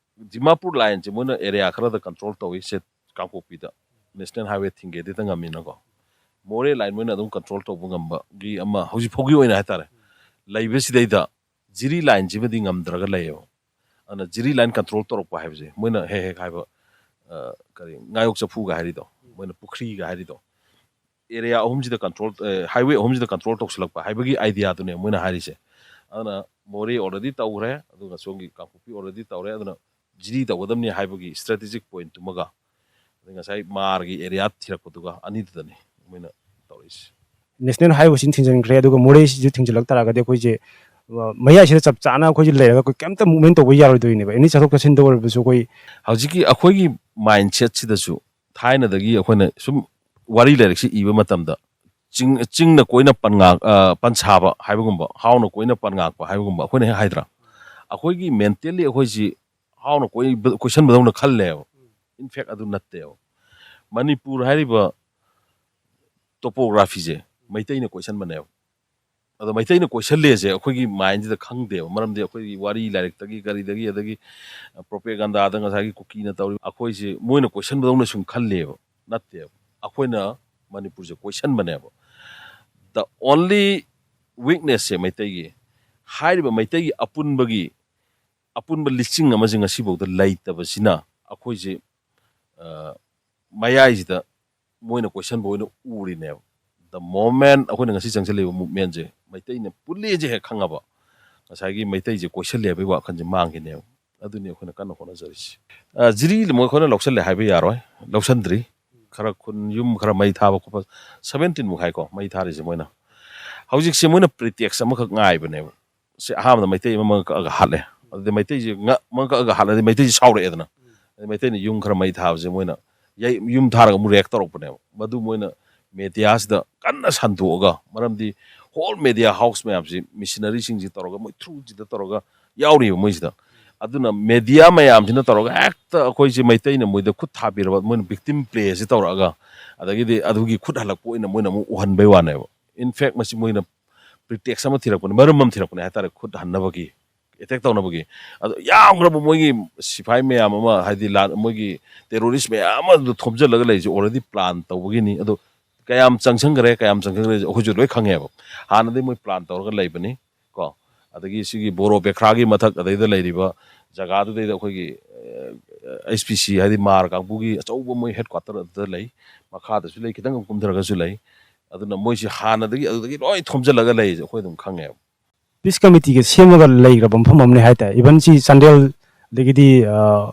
ꯗꯤꯃꯥꯄꯨꯔ ꯂꯥꯏꯟꯁꯦ ꯃꯣꯏꯅ ꯑꯦꯔꯤꯌꯥ ꯈꯔꯗ ꯀꯟꯇ꯭ꯔꯣꯜ ꯇꯧꯏ, ꯁꯦ ꯀꯥꯡꯄꯣꯛꯄꯤꯗ ꯅꯦꯁꯅꯦꯜ ꯍꯥꯏꯋꯦ ꯊꯤꯡꯒꯦꯗꯤ ꯍꯦꯛꯇ ꯉꯝꯃꯤꯅꯀꯣ꯫ ꯃꯣꯔꯦ ꯂꯥꯏꯟ ꯃꯣꯏꯅ ꯑꯗꯨꯝ ꯀꯟꯇ꯭ꯔꯣꯜ ꯇꯧꯕ ꯉꯝꯕꯒꯤ ꯑꯃ ꯍꯧꯖꯤꯛ ꯐꯥꯎꯒꯤ ꯑꯣꯏꯅ ꯍꯥꯏꯇꯥꯔꯦ ꯂꯩꯕꯁꯤꯗꯩꯗ ꯖꯤꯔꯤ ꯂꯥꯏꯟꯁꯤꯃꯗꯤ ꯉꯝꯗ꯭ꯔꯒ ꯂꯩꯌꯦꯕ꯫ ꯑꯗꯨꯅ ꯖꯤꯔꯤ ꯂꯥꯏꯟ ꯀꯟꯇ꯭ꯔꯣꯜ ꯇꯧꯔꯛꯄ ꯍꯥꯏꯕꯁꯦ ꯃꯣꯏꯅ ꯍꯦꯛ ꯍꯦꯛ ꯍꯥꯏꯕ, ꯑ, ꯀꯔꯤ, ꯉꯥꯌꯣꯛ ꯆꯐꯨꯒ ꯍꯥꯏꯔꯤꯗꯣ, ꯃꯣꯏꯅ ꯄꯨꯈ꯭ꯔꯤꯒ ꯍꯥꯏꯔꯤꯗꯣ, ꯑꯦꯔꯤꯌꯥ ꯑꯍꯨꯝꯁꯤꯗ ꯀꯟꯇ꯭ꯔꯣꯜ, ꯑ, ꯍꯥꯏꯋꯦ ꯑꯍꯨꯝꯁꯤꯗ ꯀꯟꯇ꯭ꯔꯣꯜ ꯇꯧꯁꯤꯜꯂꯛꯄ ꯍꯥꯏꯕꯒꯤ ꯑꯥꯏꯗꯤꯌꯥꯗꯨꯅꯦ ꯃꯣꯏꯅ ꯍꯥꯏꯔꯤꯁꯦ꯫ ꯑꯗꯨꯅ ꯃꯣꯔꯦ ꯑꯣꯜꯔꯦꯗꯤ ꯇꯧꯈ꯭ꯔꯦ, ꯑꯗꯨꯒ ꯁꯣꯝꯒꯤ ꯀꯥꯡꯄꯣꯛꯄꯤ ꯑꯣꯜꯔꯦꯗꯤ ꯇꯧꯔꯦ, ꯑꯗꯨꯅ ꯖꯤꯔꯤ ꯇꯧꯒꯗꯕꯅꯤ ꯍꯥꯏꯕꯒꯤ ꯏꯁꯇ꯭ꯔꯦꯇꯦꯖꯤꯛ ꯄꯣꯏꯟꯠꯇꯨꯃꯒ, ꯑꯗꯩ ꯉꯁꯥꯏ ꯃꯥꯔꯒꯤ ꯑꯦꯔꯤꯌꯥ ꯊꯤꯔꯛꯄꯗꯨꯒ ꯑꯅꯤꯗꯨꯗꯅꯤ ꯃꯣꯏꯅ ꯇꯧꯔꯛꯏꯁꯦ꯫ ꯅꯦꯁꯅꯦꯜ ꯍꯥꯏꯋꯦꯁꯤꯅ ꯊꯤꯡꯖꯤꯟꯈ꯭ꯔꯦ, ꯑꯗꯨꯒ ꯃꯣꯔꯦꯁꯤꯁꯨ ꯊꯤꯡꯖꯤꯜꯂꯛ ꯇꯥꯔꯒꯗꯤ ꯑꯩꯈꯣꯏꯁꯦ, ꯑ, ꯃꯌꯥꯏꯁꯤꯗ ꯆꯞ ꯆꯥꯅ ꯑꯩꯈꯣꯏꯁꯦ ꯂꯩꯔꯒ ꯑꯩꯈꯣꯏ ꯀꯩꯝꯇ movement ꯇꯧꯕ ꯌꯥꯔꯣꯏꯗꯣꯏꯅꯦꯕ꯫ ꯑꯦꯅꯤ ꯆꯠꯊꯣꯛ ꯆꯠꯁꯤꯟꯗ ꯑꯣꯏꯔꯕꯁꯨ ꯑꯩꯈꯣꯏ ꯍꯧꯖꯤꯛꯀꯤ ꯑꯩꯈꯣꯏꯒꯤ ꯃꯥꯏꯟ ꯁꯦꯠꯁꯤꯗꯁꯨ ꯊꯥꯏꯅꯗꯒꯤ ꯑꯩꯈꯣꯏꯅ ꯁꯨꯝ ꯋꯥꯔꯤ ꯂꯥꯏꯔꯤꯛꯁꯤ ꯏꯕ ꯃꯇꯝꯗ ꯆꯤꯡ, ꯆꯤꯡꯅ ꯀꯣꯏꯅ ꯄꯟ ꯉꯥꯛ-, ꯑ, ꯄꯟ ꯁꯥꯕ ꯍꯥꯏꯕꯒꯨꯝꯕ, ꯍꯥꯎꯅ ꯀꯣꯏꯅ ꯄꯟ ꯉꯥꯛꯄ ꯍꯥꯏꯕꯒꯨꯝꯕ ꯑꯩꯈꯣꯏꯅ ꯍꯦꯛ ꯍꯥꯏꯗ꯭ꯔꯥ? ꯑꯩꯈꯣꯏꯒꯤ ꯃꯦꯟꯇꯦꯜꯂꯤ ꯑꯩꯈꯣꯏꯁꯤ ꯍꯥꯎꯅ ꯀꯣꯏꯁꯟꯕꯗꯧꯅ ꯈꯜꯂꯦꯕ꯫ ꯏꯟꯐꯦꯛ ꯑꯗꯨ ꯅꯠꯇꯦꯕ꯫ ꯃꯅꯤꯄꯨꯔ ꯍꯥꯏꯔꯤꯕ ꯇꯣꯄꯣꯒ꯭ꯔꯥꯐꯤꯁꯦ ꯃꯩꯇꯩꯅ ꯀꯣꯏꯁꯟꯕꯅꯦꯕ꯫ ꯑꯗꯣ ꯃꯩꯇꯩꯅ ꯀꯣꯏꯁꯜꯂꯦꯁꯦ ꯑꯩꯈꯣꯏꯒꯤ ꯃꯥꯏꯟꯁꯤꯗ ꯈꯪꯗꯦꯕ꯫ ꯃꯔꯝꯗꯤ ꯑꯩꯈꯣꯏꯒꯤ ꯋꯥꯔꯤ ꯂꯥꯏꯔꯤꯛꯇꯒꯤ ꯀꯔꯤꯗꯒꯤ, ꯑꯗꯒꯤ ꯄ꯭ꯔꯣꯄꯦꯒꯟꯗꯥꯗ ꯉꯁꯥꯏꯒꯤ ꯀꯨꯀꯤꯅ ꯇꯧꯔꯤ ꯑꯩꯈꯣꯏꯁꯦ ꯃꯣꯏꯅ ꯀꯣꯏꯁꯟꯕꯗꯧꯅ ꯁꯨꯝ ꯈꯜꯂꯦꯕ꯫ ꯅꯠꯇꯦꯕ꯫ ꯑꯩꯈꯣꯏꯅ ꯃꯅꯤꯄꯨꯔꯁꯦ ꯀꯣꯏꯁꯟꯕꯅꯦꯕ꯫ The only weaknessꯁꯦ ꯃꯩꯇꯩꯒꯤ, ꯍꯥꯏꯔꯤꯕ ꯃꯩꯇꯩꯒꯤ ꯑꯄꯨꯟꯕꯒꯤ, ꯑꯄꯨꯟꯕ ꯂꯤꯆꯤꯡ ꯑꯃꯁꯦ ꯉꯁꯤꯐꯥꯎꯗ ꯂꯩꯇꯕꯁꯤꯅ ꯑꯩꯈꯣꯏꯁꯦ, ꯑ, ꯃꯌꯥꯏꯁꯤꯗ ꯃꯣꯏꯅ ꯀꯣꯏꯁꯟꯕ ꯑꯣꯏꯅ ꯎꯔꯤꯅꯦꯕ꯫ The moment ꯑꯩꯈꯣꯏꯅ ꯉꯁꯤ ꯆꯪꯁꯤꯜꯂꯤꯕ ꯃꯨꯞꯃꯦꯟꯁꯦ ꯃꯩꯇꯩꯅ ꯄꯨꯜꯂꯦꯁꯦ ꯍꯦꯛ ꯈꯪꯉꯕ, ꯉꯁꯥꯏꯒꯤ ꯃꯩꯇꯩꯁꯦ ꯀꯣꯏꯁꯜꯂꯦ ꯍꯥꯏꯕꯒꯤ ꯋꯥꯈꯜꯁꯦ ꯃꯥꯡꯈꯤꯅꯦꯕ꯫ ꯑꯗꯨꯅꯤ ꯑꯩꯈꯣꯏꯅ ꯀꯟꯅ ꯍꯣꯠꯅꯖꯔꯤꯁꯤ꯫ ꯑ, ꯖꯤꯔꯤ ꯃꯣꯏ ꯑꯩꯈꯣꯏꯅ ꯂꯧꯁꯜꯂꯦ ꯍꯥꯏꯕ ꯌꯥꯔꯣꯏ, ꯂꯧꯁꯟꯗ꯭ꯔꯤ꯫ ꯈꯔ ꯈꯨꯟ ꯌꯨꯝ ꯈꯔ ꯃꯩ ꯊꯥꯕ ꯈꯣꯠꯄ, ꯁꯚꯦꯟꯇꯤꯟ ꯃꯨꯛ ꯍꯥꯏꯀꯣ ꯃꯩ ꯊꯥꯔꯤꯁꯦ ꯃꯣꯏꯅ꯫ ꯍꯧꯖꯤꯛꯁꯦ ꯃꯣꯏꯅ ꯄ꯭ꯔꯤꯇꯦꯛꯁ ꯑꯃꯈꯛ ꯉꯥꯏꯕꯅꯦꯕ꯫ ꯁꯤ ꯑꯍꯥꯟꯕꯗ ꯃꯩꯇꯩ ꯑꯃ ꯃꯉꯛ ꯀꯛꯑꯒ ꯍꯥꯠꯂꯦ꯫ ꯑꯗꯨꯗꯤ ꯃꯩꯇꯩꯁꯦ ꯉ-, ꯃꯉꯛ ꯀꯛꯑꯒ ꯍꯥꯠꯂꯗꯤ ꯃꯩꯇꯩꯁꯦ ꯁꯥꯎꯔꯛꯑꯦꯗꯅ꯫ ꯑꯗꯩ ꯃꯩꯇꯩꯅ ꯌꯨꯝ ꯈꯔ ꯃꯩ ꯊꯥꯕꯁꯦ ꯃꯣꯏꯅ ꯌꯩ-, ꯌꯨꯝ ꯊꯥꯔꯒ ꯑꯃꯨꯛ ꯔꯤꯌꯦꯛ ꯇꯧꯔꯛꯄꯅꯦꯕ꯫ ꯃꯗꯨ ꯃꯣꯏꯅ ꯃꯦꯗꯤꯌꯥꯁꯤꯗ ꯀꯟꯅ ꯁꯟꯗꯣꯛꯑꯒ, ꯃꯔꯝꯗꯤ ꯍꯣꯜ ꯃꯦꯗꯤꯌꯥ ꯍꯥꯎꯁ ꯃꯌꯥꯝꯁꯤ ꯃꯤꯁꯤꯅꯔꯤꯁꯤꯡꯁꯤ ꯇꯧꯔꯒ ꯃꯣꯏ ꯊ꯭ꯔꯨꯁꯤꯗ ꯇꯧꯔꯒ ꯌꯥꯎꯔꯤꯕ ꯃꯣꯏꯁꯤꯗ꯫ ꯑꯗꯨꯅ ꯃꯦꯗꯤꯌꯥ ꯃꯌꯥꯝꯁꯤꯅ ꯇꯧꯔꯒ ꯍꯦꯛꯇ ꯑꯩꯈꯣꯏꯁꯦ ꯃꯩꯇꯩꯅ ꯃꯣꯏꯗ ꯈꯨꯠ ꯊꯥꯕꯤꯔꯕ, ꯃꯣꯏꯅ ꯚꯤꯛꯇꯤꯝ ꯄ꯭ꯂꯦꯁꯤ ꯇꯧꯔꯛꯑꯒ, ꯑꯗꯒꯤꯗꯤ ꯑꯗꯨꯒꯤ ꯈꯨꯠ ꯍꯜꯂꯛꯄ ꯑꯣꯏꯅ ꯃꯣꯏꯅ ꯑꯃꯨꯛ ꯎꯍꯟꯕꯩ ꯋꯥꯅꯦꯕ꯫ ꯏꯟꯐꯦꯛ ꯃꯁꯤ ꯃꯣꯏꯅ ꯄ꯭ꯔꯤꯇꯦꯛꯁ ꯑꯃ ꯊꯤꯔꯛꯄꯅꯦ, ꯃꯔꯝ ꯑꯃ ꯊꯤꯔꯛꯄꯅꯦ ꯍꯥꯏꯇꯥꯔꯦ, ꯈꯨꯠ ꯍꯟꯅꯕꯒꯤ, ꯑꯦꯇꯦꯛ ꯇꯧꯅꯕꯒꯤ꯫ ꯑꯗꯣ ꯌꯥꯝꯈ꯭ꯔꯕ ꯃꯣꯏꯒꯤ ꯁꯤꯐꯥꯏ ꯃꯌꯥꯝ ꯑꯃ, ꯍꯥꯏꯗꯤ ꯂꯥꯟ-, ꯃꯣꯏꯒꯤ ꯇꯦꯔꯣꯔꯤꯁ ꯃꯌꯥꯝ ꯑꯃ ꯑꯗꯨ ꯊꯣꯝꯖꯤꯜꯂꯒ ꯂꯩꯔꯤꯁꯦ already plan ꯇꯧꯕꯒꯤꯅꯤ꯫ ꯑꯗꯣ ꯀꯌꯥꯝ ꯆꯪꯁꯟꯈ꯭ꯔꯦ, ꯀꯌꯥꯝ ꯆꯪꯁꯟꯈ꯭ꯔꯦ ꯑꯩꯈꯣꯏꯁꯨ ꯂꯣꯏ ꯈꯪꯉꯦꯕ꯫ ꯍꯥꯟꯅꯗꯤ ꯃꯣꯏ plan ꯇꯧꯔꯒ ꯂꯩꯕꯅꯤ ꯀꯣ꯫ ꯑꯗꯒꯤ ꯁꯤꯒꯤ ꯕꯣꯔꯣ ꯕꯦꯈ꯭ꯔꯥꯒꯤ ꯃꯊꯛ ꯑꯗꯩꯗ ꯂꯩꯔꯤꯕ ꯖꯒꯥꯗꯨꯗꯩꯗ ꯑꯩꯈꯣꯏꯒꯤ, ꯑ, ꯑꯩꯆ ꯄꯤ ꯁꯤ ꯍꯥꯏꯗꯤ ꯃꯥꯔ ꯀꯥꯡꯕꯨꯒꯤ ꯑꯆꯧꯕ ꯃꯣꯏ ꯍꯦꯗ ꯀ꯭ꯋꯥꯇꯔ ꯑꯗꯨꯗ ꯂꯩ, ꯃꯈꯥꯗꯁꯨ ꯂꯩ, ꯈꯤꯇꯪ ꯀꯨꯝꯊꯔꯒꯁꯨ ꯂꯩ꯫ ꯑꯗꯨꯅ ꯃꯣꯏꯁꯤ ꯍꯥꯟꯅꯗꯒꯤ ꯑꯗꯨꯗꯒꯤ ꯂꯣꯏ ꯊꯣꯝꯖꯤꯜꯂꯒ ꯂꯩꯔꯤꯁꯦ ꯑꯩꯈꯣꯏ ꯑꯗꯨꯝ ꯈꯪꯉꯦꯕ꯫ ꯄꯤꯁ ꯀꯃꯤꯇꯤꯒ ꯁꯦꯝꯃꯒ ꯂꯩꯈ꯭ꯔꯕ ꯃꯐꯝ ꯑꯃꯅꯦ ꯍꯥꯏꯇꯥꯔꯦ꯫ Even ꯁꯤ ꯆꯥꯟꯗꯦꯜ, ꯑꯗꯒꯤꯗꯤ, ꯑ,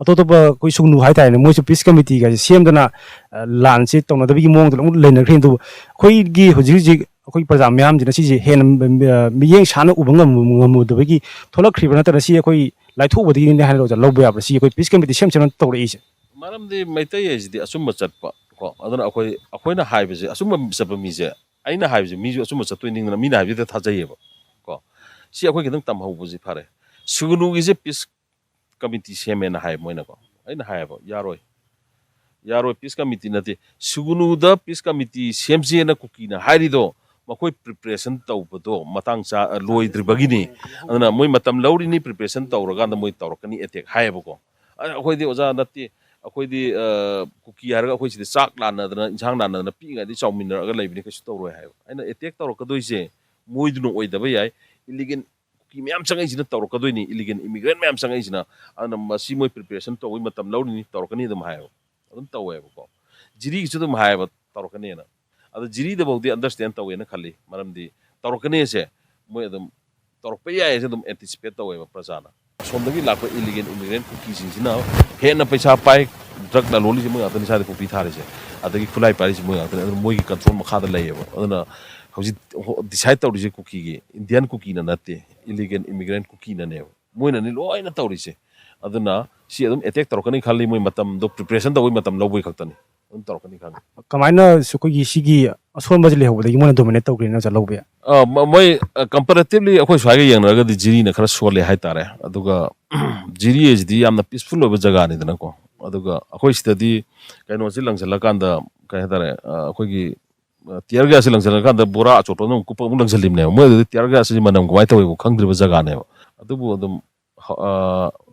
ꯑꯇꯣꯞ ꯑꯇꯣꯞꯄ ꯑꯩꯈꯣꯏ ꯁꯨꯒꯅꯨ ꯍꯥꯏꯇꯥꯔꯦꯅꯦ, ꯃꯣꯏꯁꯨ ꯄꯤꯁ ꯀꯃꯤꯇꯤꯒꯁꯦ ꯁꯦꯝꯗꯅ, ꯑ, ꯂꯥꯟꯁꯦ ꯇꯧꯅꯗꯕꯒꯤ ꯃꯑꯣꯡꯗ ꯂꯣꯏꯅ ꯂꯩꯅꯈ꯭ꯔꯦ꯫ ꯑꯗꯨꯕꯨ ꯑꯩꯈꯣꯏꯒꯤ ꯍꯧꯖꯤꯛ ꯍꯧꯖꯤꯛ ꯑꯩꯈꯣꯏ ꯄ꯭ꯔꯖꯥ ꯃꯌꯥꯝꯁꯤꯅ ꯁꯤꯁꯦ ꯍꯦꯟꯅ, ꯑ, ꯃꯤꯠꯌꯦꯡ ꯁꯥꯟꯅ ꯎꯕ ꯉꯝ-, ꯉꯝꯃꯨꯗꯕꯒꯤ ꯊꯣꯛꯂꯛꯈ꯭ꯔꯤꯕ꯭ꯔꯥ, ꯅꯠꯇ꯭ꯔꯒ ꯁꯤ ꯑꯩꯈꯣꯏ ꯂꯥꯏꯊꯣꯛꯎꯕꯗꯒꯤꯅꯦ ꯍꯥꯏꯅ ꯑꯣꯖꯥ ꯂꯧꯕ ꯌꯥꯕ꯭ꯔꯥ, ꯁꯤ ꯑꯩꯈꯣꯏ ꯄꯤꯁ ꯀꯃꯤꯇꯤ ꯁꯦꯝ ꯁꯦꯝꯅ ꯇꯧꯔꯛꯏꯁꯦ? ꯃꯔꯝꯗꯤ ꯃꯩꯇꯩ ꯍꯥꯏꯁꯤꯗꯤ ꯑꯆꯨꯝꯕ ꯆꯠꯄ ꯀꯣ, ꯑꯗꯨꯅ ꯑꯩꯈꯣꯏ, ꯑꯩꯈꯣꯏꯅ ꯍꯥꯏꯕꯁꯦ, ꯑꯆꯨꯝꯕ ꯆꯠꯄ ꯃꯤꯁꯦ, ꯑꯩꯅ ꯍꯥꯏꯕꯁꯦ ꯃꯤꯁꯨ ꯑꯆꯨꯝꯕ ꯆꯠꯇꯣꯏꯅꯤꯅ ꯃꯤꯅ ꯍꯥꯏꯕꯁꯤꯗ ꯊꯥꯖꯩꯌꯦꯕ ꯀꯣ꯫ ꯁꯤ ꯑꯩꯈꯣꯏ ꯈꯤꯇꯪ ꯇꯝꯍꯧꯕꯁꯤ ꯐꯔꯦ꯫ ꯁꯨꯒꯅꯨꯒꯤꯁꯦ ꯄꯤꯁ ꯀꯃꯤꯇꯤ ꯁꯦꯝꯃꯦꯅ ꯍꯥꯏ ꯃꯣꯏꯅꯀꯣ꯫ ꯑꯩꯅ ꯍꯥꯏꯌꯦꯕ, "ꯌꯥꯔꯣꯏ, ꯌꯥꯔꯣꯏ, ꯄꯤꯁ ꯀꯃꯤꯇꯤ ꯅꯠꯇꯦ, ꯁꯨꯒꯅꯨꯗ ꯄꯤꯁ ꯀꯃꯤꯇꯤ ꯁꯦꯝꯁꯦꯅ ꯀꯨꯀꯤꯅ ꯍꯥꯏꯔꯤꯗꯣ ꯃꯈꯣꯏ ꯄ꯭ꯔꯤꯄꯦꯔꯦꯁꯟ ꯇꯧꯕꯗꯣ ꯃꯇꯥꯡ ꯆꯥ-, ꯂꯣꯏꯗ꯭ꯔꯤꯕꯒꯤꯅꯤ꯫ ꯑꯗꯨꯅ ꯃꯣꯏ ꯃꯇꯝ ꯂꯧꯔꯤꯅꯤ, ꯄ꯭ꯔꯤꯄꯦꯔꯦꯁꯟ ꯇꯧꯔꯀꯥꯟꯗ ꯃꯣꯏ ꯇꯧꯔꯛꯀꯅꯤ ꯑꯦꯇꯦꯛ" ꯍꯥꯏꯌꯦꯕꯀꯣ꯫ ꯑ, ꯑꯩꯈꯣꯏꯗꯤ ꯑꯣꯖꯥ ꯅꯠꯇꯦ, ꯑꯩꯈꯣꯏꯗꯤ, ꯑ, ꯀꯨꯀꯤ ꯍꯥꯏꯔꯒ ꯑꯩꯈꯣꯏ ꯁꯤꯗ ꯆꯥꯛ ꯂꯥꯟꯅꯗꯅ, ꯏꯟꯁꯥꯡ ꯂꯥꯟꯅꯗꯅ ꯄꯤꯛꯏꯉꯩꯗꯒꯤ ꯆꯥꯎꯃꯤꯟꯅꯔꯒ ꯂꯩꯕꯅꯤ, ꯀꯩꯁꯨ ꯇꯧꯔꯣꯏ ꯍꯥꯏꯌꯦꯕ꯫ ꯑꯩꯅ ꯑꯦꯇꯦꯛ ꯇꯧꯔꯛꯀꯗꯣꯏꯁꯦ ꯃꯣꯏꯗꯨꯅ ꯑꯣꯏꯗꯕ ꯌꯥꯏ, ꯏꯂꯤꯒꯦꯟ ꯀꯨꯀꯤ ꯃꯌꯥꯝ ꯆꯪꯉꯛꯏꯁꯤꯅ ꯇꯧꯔꯛꯀꯗꯣꯏꯅꯤ, ꯏꯂꯤꯒꯦꯟ ꯏꯃꯤꯒ꯭ꯔꯦꯟ ꯃꯌꯥꯝ ꯆꯪꯉꯛꯏꯁꯤꯅ꯫ ꯑꯗꯨꯅ ꯃꯁꯤ ꯃꯣꯏ ꯄ꯭ꯔꯤꯄꯦꯔꯦꯁꯟ ꯇꯧꯕꯒꯤ ꯃꯇꯝ ꯂꯧꯔꯤꯅꯤ, ꯇꯧꯔꯛꯀꯅꯤ ꯑꯗꯨꯝ ꯍꯥꯏꯌꯦꯕ, ꯑꯗꯨꯝ ꯇꯧꯋꯦꯕꯀꯣ꯫ ꯖꯤꯔꯤꯒꯤꯁꯨ ꯑꯗꯨꯝ ꯍꯥꯏꯌꯦꯕ ꯇꯧꯔꯛꯀꯅꯤꯅ꯫ ꯑꯗꯣ ꯖꯤꯔꯤꯗꯐꯥꯎꯗꯤ ꯑꯟꯗꯔꯁꯇꯦꯟ ꯇꯧꯋꯦꯅ ꯈꯜꯂꯤ, ꯃꯔꯝꯗꯤ ꯇꯧꯔꯛꯀꯅꯤꯁꯦ ꯃꯣꯏ ꯑꯗꯨꯝ ꯇꯧꯔꯛꯄ ꯌꯥꯏꯁꯦ ꯑꯗꯨꯝ ꯑꯦꯟꯇꯤꯁꯤꯄꯦꯠ ꯇꯧꯋꯦꯕ ꯄ꯭ꯔꯖꯥꯅ꯫ ꯑꯁꯣꯝꯗꯒꯤ ꯂꯥꯛꯄ ꯏꯂꯤꯒꯦꯟ ꯏꯃꯤꯒ꯭ꯔꯦꯟ ꯀꯨꯀꯤꯁꯤꯡꯁꯤꯅ ꯍꯦꯟꯅ ꯄꯩꯁꯥ ꯄꯥꯏ, ꯗ꯭ꯔꯒ ꯂꯂꯣꯜꯂꯤꯁꯦ ꯃꯣꯏ ꯉꯥꯛꯇꯅꯤ, ꯁ꯭ꯋꯥꯏꯗ ꯄꯣꯄꯤ ꯊꯥꯔꯤꯁꯦ, ꯑꯗꯒꯤ ꯈꯨꯠꯂꯥꯏ ꯄꯥꯏꯔꯤꯁꯦ ꯃꯣꯏ ꯉꯥꯛꯇꯅꯤ꯫ ꯑꯗꯨꯅ ꯃꯣꯏꯒꯤ ꯀꯟꯇ꯭ꯔꯣꯜ ꯃꯈꯥꯗ ꯂꯩꯌꯦꯕ꯫ ꯑꯗꯨꯅ ꯍꯧꯖꯤꯛ ꯗꯤꯁꯥꯏꯠ ꯇꯧꯔꯤꯁꯦ ꯀꯨꯀꯤꯒꯤ, ꯏꯟꯗꯤꯌꯥꯟ ꯀꯨꯀꯤꯅ ꯅꯠꯇꯦ, ꯏꯂꯤꯒꯦꯟ ꯏꯃꯤꯒ꯭ꯔꯦꯟ ꯀꯨꯀꯤꯅꯅꯦꯕ꯫ ꯃꯣꯏꯅꯅꯤ ꯂꯣꯏꯅ ꯇꯧꯔꯤꯁꯦ꯫ ꯑꯗꯨꯅ ꯁꯤ ꯑꯗꯨꯝ ꯑꯦꯇꯦꯛ ꯇꯧꯔꯛꯀꯅꯤ ꯈꯜꯂꯤ, ꯃꯣꯏ ꯃꯇꯝꯗꯣ ꯄ꯭ꯔꯤꯄꯦꯔꯦꯁꯟ ꯇꯧꯕꯩ ꯃꯇꯝ ꯂꯧꯕꯩ ꯈꯛꯇꯅꯤ꯫ ꯑꯗꯨꯝ ꯇꯧꯔꯛꯀꯅꯤ ꯈꯪꯉꯤ꯫ ꯀꯃꯥꯏꯅ ꯑꯩꯈꯣꯏꯒꯤ ꯁꯤꯒꯤ ꯑꯁꯣꯟꯕꯁꯤ ꯂꯩꯍꯧꯕꯗꯒꯤ ꯃꯣꯏꯅ ꯗꯣꯃꯤꯅꯦꯠ ꯇꯧꯈ꯭ꯔꯦꯅ ꯑꯣꯖꯥ ꯂꯧꯕ ꯌꯥꯏ? ꯑ, ꯃ-, ꯃꯣꯏ, ꯑ, ꯀꯝꯄꯦꯔꯦꯇꯤꯚꯂꯤ ꯑꯩꯈꯣꯏ ꯁ꯭ꯋꯥꯏꯒ ꯌꯦꯡꯅꯔꯒꯗꯤ ꯖꯤꯔꯤꯅ ꯈꯔ ꯁꯣꯜꯂꯦ ꯍꯥꯏꯇꯥꯔꯦ꯫ ꯑꯗꯨꯒ ꯖꯤꯔꯤ ꯍꯥꯏꯁꯤꯗꯤ ꯌꯥꯝꯅ ꯄꯤꯁꯐꯨꯜ ꯑꯣꯏꯕ ꯖꯒꯥꯅꯤꯗꯅꯀꯣ꯫ ꯑꯗꯨꯒ ꯑꯩꯈꯣꯏ ꯁꯤꯗꯗꯤ ꯀꯩꯅꯣꯁꯤ ꯂꯪꯁꯤꯜꯂꯀꯥꯟꯗ, ꯀꯩ ꯍꯥꯏꯇꯥꯔꯦ, ꯑ, ꯑꯩꯈꯣꯏꯒꯤ, ꯑ, ꯇꯤꯌꯔ ꯒ꯭ꯌꯥꯁꯁꯤ ꯂꯪꯁꯤꯜꯂꯀꯥꯟꯗ ꯕꯣꯔꯥ ꯑꯆꯣꯠꯄ ꯑꯃ ꯀꯨꯞꯄ ꯑꯃꯨꯛ ꯂꯪꯁꯤꯜꯂꯤꯕꯅꯦꯕ꯫ ꯃꯣꯏ ꯑꯗꯨꯗꯤ ꯇꯤꯌꯔ ꯒ꯭ꯌꯥꯁꯁꯤ ꯃꯅꯝ ꯀꯃꯥꯏꯅ ꯇꯧꯋꯤꯕꯨ ꯈꯪꯗ꯭ꯔꯤꯕ ꯖꯒꯥꯅꯦꯕ꯫ ꯑꯗꯨꯕꯨ ꯑꯗꯨꯝ ꯍ-, ꯑ,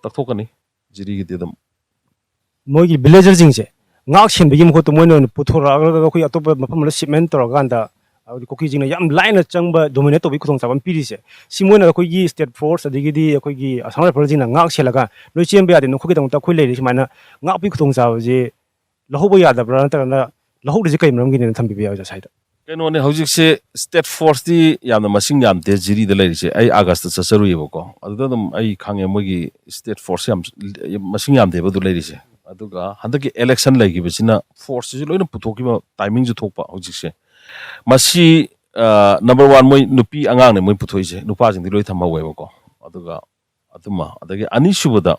ꯇꯛꯊꯣꯛꯀꯅꯤ ꯖꯤꯔꯤꯒꯤꯗꯤ ꯑꯗꯨꯝ꯫ ꯃꯣꯏꯒꯤ ꯚꯤꯂꯦꯖꯔꯁꯤꯡꯁꯦ ꯉꯥꯛ ꯁꯦꯟꯕꯒꯤ ꯃꯍꯨꯠꯇ ꯃꯣꯏꯅ ꯑꯣꯏꯅ ꯄꯨꯊꯣꯔꯛꯑꯒ ꯑꯩꯈꯣꯏ ꯑꯇꯣꯞꯄ ꯃꯐꯝ ꯑꯃꯗ ꯁꯤꯞꯃꯦꯟ ꯇꯧꯔꯀꯥꯟꯗ, ꯍꯥꯏꯗꯤ ꯀꯨꯀꯤꯁꯤꯡꯅ ꯌꯥꯝ ꯂꯥꯏꯅ ꯆꯪꯕ, ꯗꯣꯃꯤꯅꯦꯠ ꯇꯧꯕꯒꯤ ꯈꯨꯗꯣꯡꯆꯥꯕ ꯑꯃ ꯄꯤꯔꯤꯁꯦ, ꯁꯤ ꯃꯣꯏꯅ ꯑꯩꯈꯣꯏꯒꯤ ꯁ꯭ꯇꯦꯠ ꯐꯣꯔꯁ ꯑꯗꯒꯤꯗꯤ ꯑꯩꯈꯣꯏꯒꯤ ꯑꯁꯥꯝ ꯔꯥꯏꯐꯜꯁꯤꯡꯅ ꯉꯥꯛ ꯁꯦꯜꯂꯒ "ꯅꯣꯏ ꯆꯦꯟꯕ ꯌꯥꯗꯦ, ꯅꯈꯣꯏꯒꯤꯗꯃꯛꯇ ꯑꯩꯈꯣꯏ ꯂꯩꯔꯤ" ꯁꯨꯃꯥꯏꯅ ꯉꯥꯛꯄꯒꯤ ꯈꯨꯗꯣꯡꯆꯥꯕꯁꯦ ꯂꯧꯍꯧꯕ ꯌꯥꯗꯕ꯭ꯔꯥ, ꯅꯠꯇ꯭ꯔꯒꯅ ꯂꯧꯍꯧꯗ꯭ꯔꯤꯁꯦ ꯀꯩ ꯃꯔꯝꯒꯤꯅꯦꯅ ꯊꯝꯕꯤꯕ ꯌꯥꯏ ꯑꯣꯖꯥ ꯁ꯭ꯋꯥꯏꯗ? ꯀꯩꯅꯣꯅꯦ, ꯍꯧꯖꯤꯛꯁꯦ ꯁ꯭ꯇꯦꯠ ꯐꯣꯔꯁꯇꯤ ꯌꯥꯝꯅ ꯃꯁꯤꯡ ꯌꯥꯝꯗꯦ ꯖꯤꯔꯤꯗ ꯂꯩꯔꯤꯁꯦ꯫ ꯑꯩ ꯑꯥꯒꯁꯇ ꯆꯠꯆꯔꯨꯏꯌꯦꯕꯀꯣ, ꯑꯗꯨꯗ ꯑꯗꯨꯝ ꯑꯩ ꯈꯪꯉꯦ ꯃꯣꯏꯒꯤ ꯁ꯭ꯇꯦꯠ ꯐꯣꯔꯁ ꯌꯥꯝ, ꯃꯁꯤꯡ ꯌꯥꯝꯗꯦꯕ ꯑꯗꯨ ꯂꯩꯔꯤꯁꯦ꯫ ꯑꯗꯨꯒ ꯍꯟꯗꯛꯀꯤ ꯏꯂꯦꯛꯁꯟ ꯂꯩꯈꯤꯕꯁꯤꯅ ꯐꯣꯔꯁꯁꯤꯁꯨ ꯂꯣꯏꯅ ꯄꯨꯊꯣꯛꯈꯤꯕ ꯇꯥꯏꯃꯤꯡꯁꯨ ꯊꯣꯛꯄ ꯍꯧꯖꯤꯛꯁꯦ꯫ ꯃꯁꯤ, ꯑ, ꯅꯝꯕꯔ ꯋꯥꯟ, ꯃꯣꯏ ꯅꯨꯄꯤ ꯑꯉꯥꯡꯅꯦ ꯃꯣꯏ ꯄꯨꯊꯣꯛꯏꯁꯦ, ꯅꯨꯄꯥꯁꯤꯡꯗꯤ ꯂꯣꯏ ꯊꯝꯍꯧꯋꯦꯕꯀꯣ꯫ ꯑꯗꯨꯒ ꯑꯗꯨꯃ, ꯑꯗꯒꯤ ꯑꯅꯤꯁꯨꯕꯗ,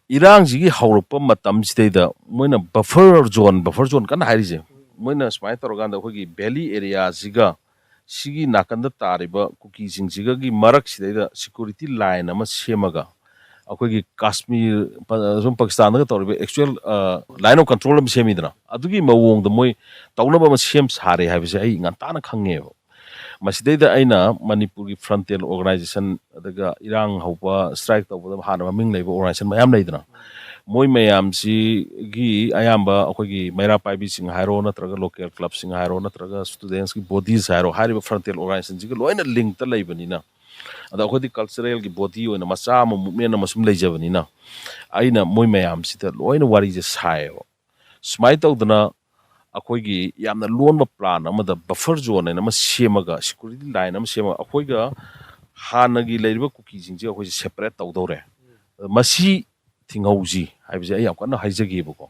ꯏꯔꯥꯡꯁꯤꯒꯤ ꯍꯧꯔꯛꯄ ꯃꯇꯝꯁꯤꯗꯩꯗ ꯃꯣꯏꯅ ꯕꯐꯔ ꯖꯣꯟ, ꯕꯐꯔ ꯖꯣꯟ ꯀꯟꯅ ꯍꯥꯏꯔꯤꯁꯦ, ꯃꯣꯏꯅ ꯁꯨꯃꯥꯏꯅ ꯇꯧꯔꯀꯥꯟꯗ ꯑꯩꯈꯣꯏꯒꯤ ꯚꯦꯂꯤ ꯑꯦꯔꯤꯌꯥꯁꯤꯒ ꯁꯤꯒꯤ ꯅꯥꯀꯟꯗ ꯇꯥꯔꯤꯕ ꯀꯨꯀꯤꯁꯤꯡꯁꯤꯒꯒꯤ ꯃꯔꯛꯁꯤꯗꯩꯗ security line ꯑꯃ ꯁꯦꯝꯃꯒ, ꯑꯩꯈꯣꯏꯒꯤ ꯀꯥꯁꯃꯤꯔ, ꯄ-, ꯁꯨꯝ ꯄꯥꯀꯤꯁꯇꯥꯟꯗꯒ ꯇꯧꯔꯤꯕ actual, ꯑ, line of control ꯑꯃ ꯁꯦꯝꯃꯤꯗꯅ, ꯑꯗꯨꯒꯤ ꯃꯑꯣꯡꯗ ꯃꯣꯏ ꯇꯧꯅꯕ ꯑꯃ ꯁꯦꯝ ꯁꯥꯔꯦ ꯍꯥꯏꯕꯁꯦ ꯑꯩ ꯉꯟꯇꯥꯅ ꯈꯪꯉꯦꯕ꯫ ꯃꯁꯤꯗꯩꯗ ꯑꯩꯅ ꯃꯅꯤꯄꯨꯔꯒꯤ frontier organization, ꯑꯗꯨꯒ ꯏꯔꯥꯡ ꯍꯧꯕ, strike ꯇꯧꯕꯗ ꯍꯥꯟꯅ ꯃꯃꯤꯡ ꯂꯩꯕ organization ꯃꯌꯥꯝ ꯂꯩꯗꯅ, ꯃꯣꯏ ꯃꯌꯥꯝꯁꯤꯒꯤ ꯑꯌꯥꯝꯕ ꯑꯩꯈꯣꯏꯒꯤ ꯃꯩꯔꯥ ꯄꯥꯏꯕꯤꯁꯤꯡ ꯍꯥꯏꯔꯣ, ꯅꯠꯇ꯭ꯔꯒ local clubꯁꯤꯡ ꯍꯥꯏꯔꯣ, ꯅꯠꯇ꯭ꯔꯒ studentsꯀꯤ bodies ꯍꯥꯏꯔꯣ, ꯍꯥꯏꯔꯤꯕ frontier organizationꯁꯤꯒ ꯂꯣꯏꯅ linkꯇ ꯂꯩꯕꯅꯤꯅ, ꯑꯗ ꯑꯩꯈꯣꯏꯗꯤ culturalꯒꯤ body ꯑꯣꯏꯅ ꯃꯆꯥ ꯑꯃ, movement ꯑꯃ ꯁꯨꯝ ꯂꯩꯖꯕꯅꯤꯅ, ꯑꯩꯅ ꯃꯣꯏ ꯃꯌꯥꯝꯁꯤꯗ ꯂꯣꯏꯅ ꯋꯥꯔꯤꯁꯦ ꯁꯥꯏꯌꯦꯕ꯫ ꯁꯨꯃꯥꯏꯅ ꯇꯧꯗꯅ ꯑꯩꯈꯣꯏꯒꯤ ꯌꯥꯝꯅ ꯂꯣꯟꯕ plan ꯑꯃꯗ buffer zone ꯍꯥꯏꯅ ꯑꯃ ꯁꯦꯝꯃꯒ, security line ꯑꯃ ꯁꯦꯝꯃꯒ, ꯑꯩꯈꯣꯏꯒ ꯍꯥꯟꯅꯒꯤ ꯂꯩꯔꯤꯕ ꯀꯨꯀꯤꯁꯤꯡꯁꯦ ꯑꯩꯈꯣꯏꯁꯦ separate ꯇꯧꯗꯧꯔꯦ, ꯃꯁꯤ ꯊꯤꯡꯍꯧꯁꯤ ꯍꯥꯏꯕꯁꯦ ꯑꯩ ꯌꯥꯝ ꯀꯟꯅ ꯍꯥꯏꯖꯒꯦꯕꯀꯣ꯫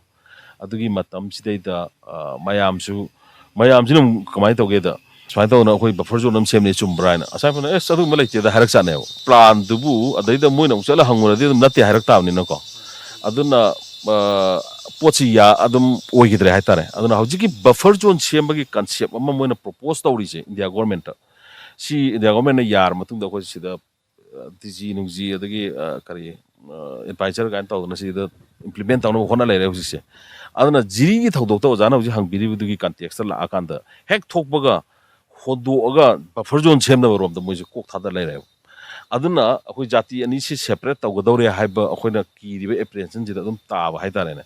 ꯑꯗꯨꯒꯤ ꯃꯇꯝꯁꯤꯗꯩꯗ, ꯑ, ꯃꯌꯥꯝꯁꯨ, ꯃꯌꯥꯝꯁꯤꯅ ꯑꯃꯨꯛ ꯀꯃꯥꯏꯅ ꯇꯧꯒꯦꯗ, ꯁꯨꯃꯥꯏꯅ ꯇꯧꯗꯅ ꯑꯩꯈꯣꯏ buffer zone ꯑꯃ ꯁꯦꯝꯅꯤ ꯆꯨꯝꯕ꯭ꯔꯥ ꯍꯥꯏꯅ, ꯑꯁꯥꯏ ꯐꯅ "ꯑꯦꯁ, ꯑꯗꯨꯒꯨꯝꯕ ꯂꯩꯇꯦꯗ" ꯍꯥꯏꯔꯛ ꯆꯥꯠꯅꯦꯕ꯫ Planꯗꯨꯕꯨ ꯑꯗꯩꯗ ꯃꯣꯏꯅ ꯑꯃꯨꯛ ꯆꯠꯂ ꯍꯪꯉꯨꯔꯗꯤ ꯑꯗꯨꯝ ꯅꯠꯇꯦ ꯍꯥꯏꯔꯛ ꯇꯥꯕꯅꯤꯅꯀꯣ꯫ ꯑꯗꯨꯅ, ꯑ, ꯄꯣꯠꯁꯤ ꯌꯥ-, ꯑꯗꯨꯝ ꯑꯣꯏꯈꯤꯗ꯭ꯔꯦ ꯍꯥꯏꯇꯥꯔꯦ꯫ ꯑꯗꯨꯅ ꯍꯧꯖꯤꯛꯀꯤ buffer zone ꯁꯦꯝꯕꯒꯤ concept ꯑꯃ ꯃꯣꯏꯅ propose ꯇꯧꯔꯤꯁꯦ India governmentꯇ, ꯁꯤ India governmentꯅ ꯌꯥꯔ ꯃꯇꯨꯡꯗ ꯑꯩꯈꯣꯏ ꯁꯤꯗ, ꯑ, ꯗꯤ ꯖꯤ ꯅꯨꯡꯖꯤ ꯑꯗꯒꯤ, ꯑ, ꯀꯔꯤ, ꯑ, advisor ꯀꯥꯏꯅ ꯇꯧꯗꯅ ꯁꯤꯗ implement ꯇꯧꯅꯕ ꯍꯣꯠꯅ ꯂꯩꯔꯦ ꯍꯧꯖꯤꯛꯁꯦ꯫ ꯑꯗꯨꯅ ꯖꯤꯔꯤꯒꯤ ꯊꯧꯗꯣꯛꯇ ꯑꯣꯖꯥꯅ ꯍꯧꯖꯤꯛ ꯍꯪꯕꯤꯔꯤꯕꯗꯨꯒꯤ contextꯇ ꯂꯥꯛꯑꯀꯥꯟꯗ ꯍꯦꯛ ꯊꯣꯛꯄꯒ ꯍꯣꯟꯗꯣꯛꯑꯒ buffer zone ꯁꯦꯝꯅꯕ ꯔꯣꯝꯗ ꯃꯣꯏꯁꯦ ꯀꯣꯛ ꯊꯥꯗ ꯂꯩꯔꯦꯕ꯫ ꯑꯗꯨꯅ ꯑꯩꯈꯣꯏ ꯖꯥꯇꯤ ꯑꯅꯤꯁꯤ separate ꯇꯧꯒꯗꯧꯔꯦ ꯍꯥꯏꯕ ꯑꯩꯈꯣꯏꯅ ꯀꯤꯔꯤꯕ apprehensionꯁꯤꯗ ꯑꯗꯨꯝ ꯇꯥꯕ ꯍꯥꯏꯇꯥꯔꯦꯅꯦ꯫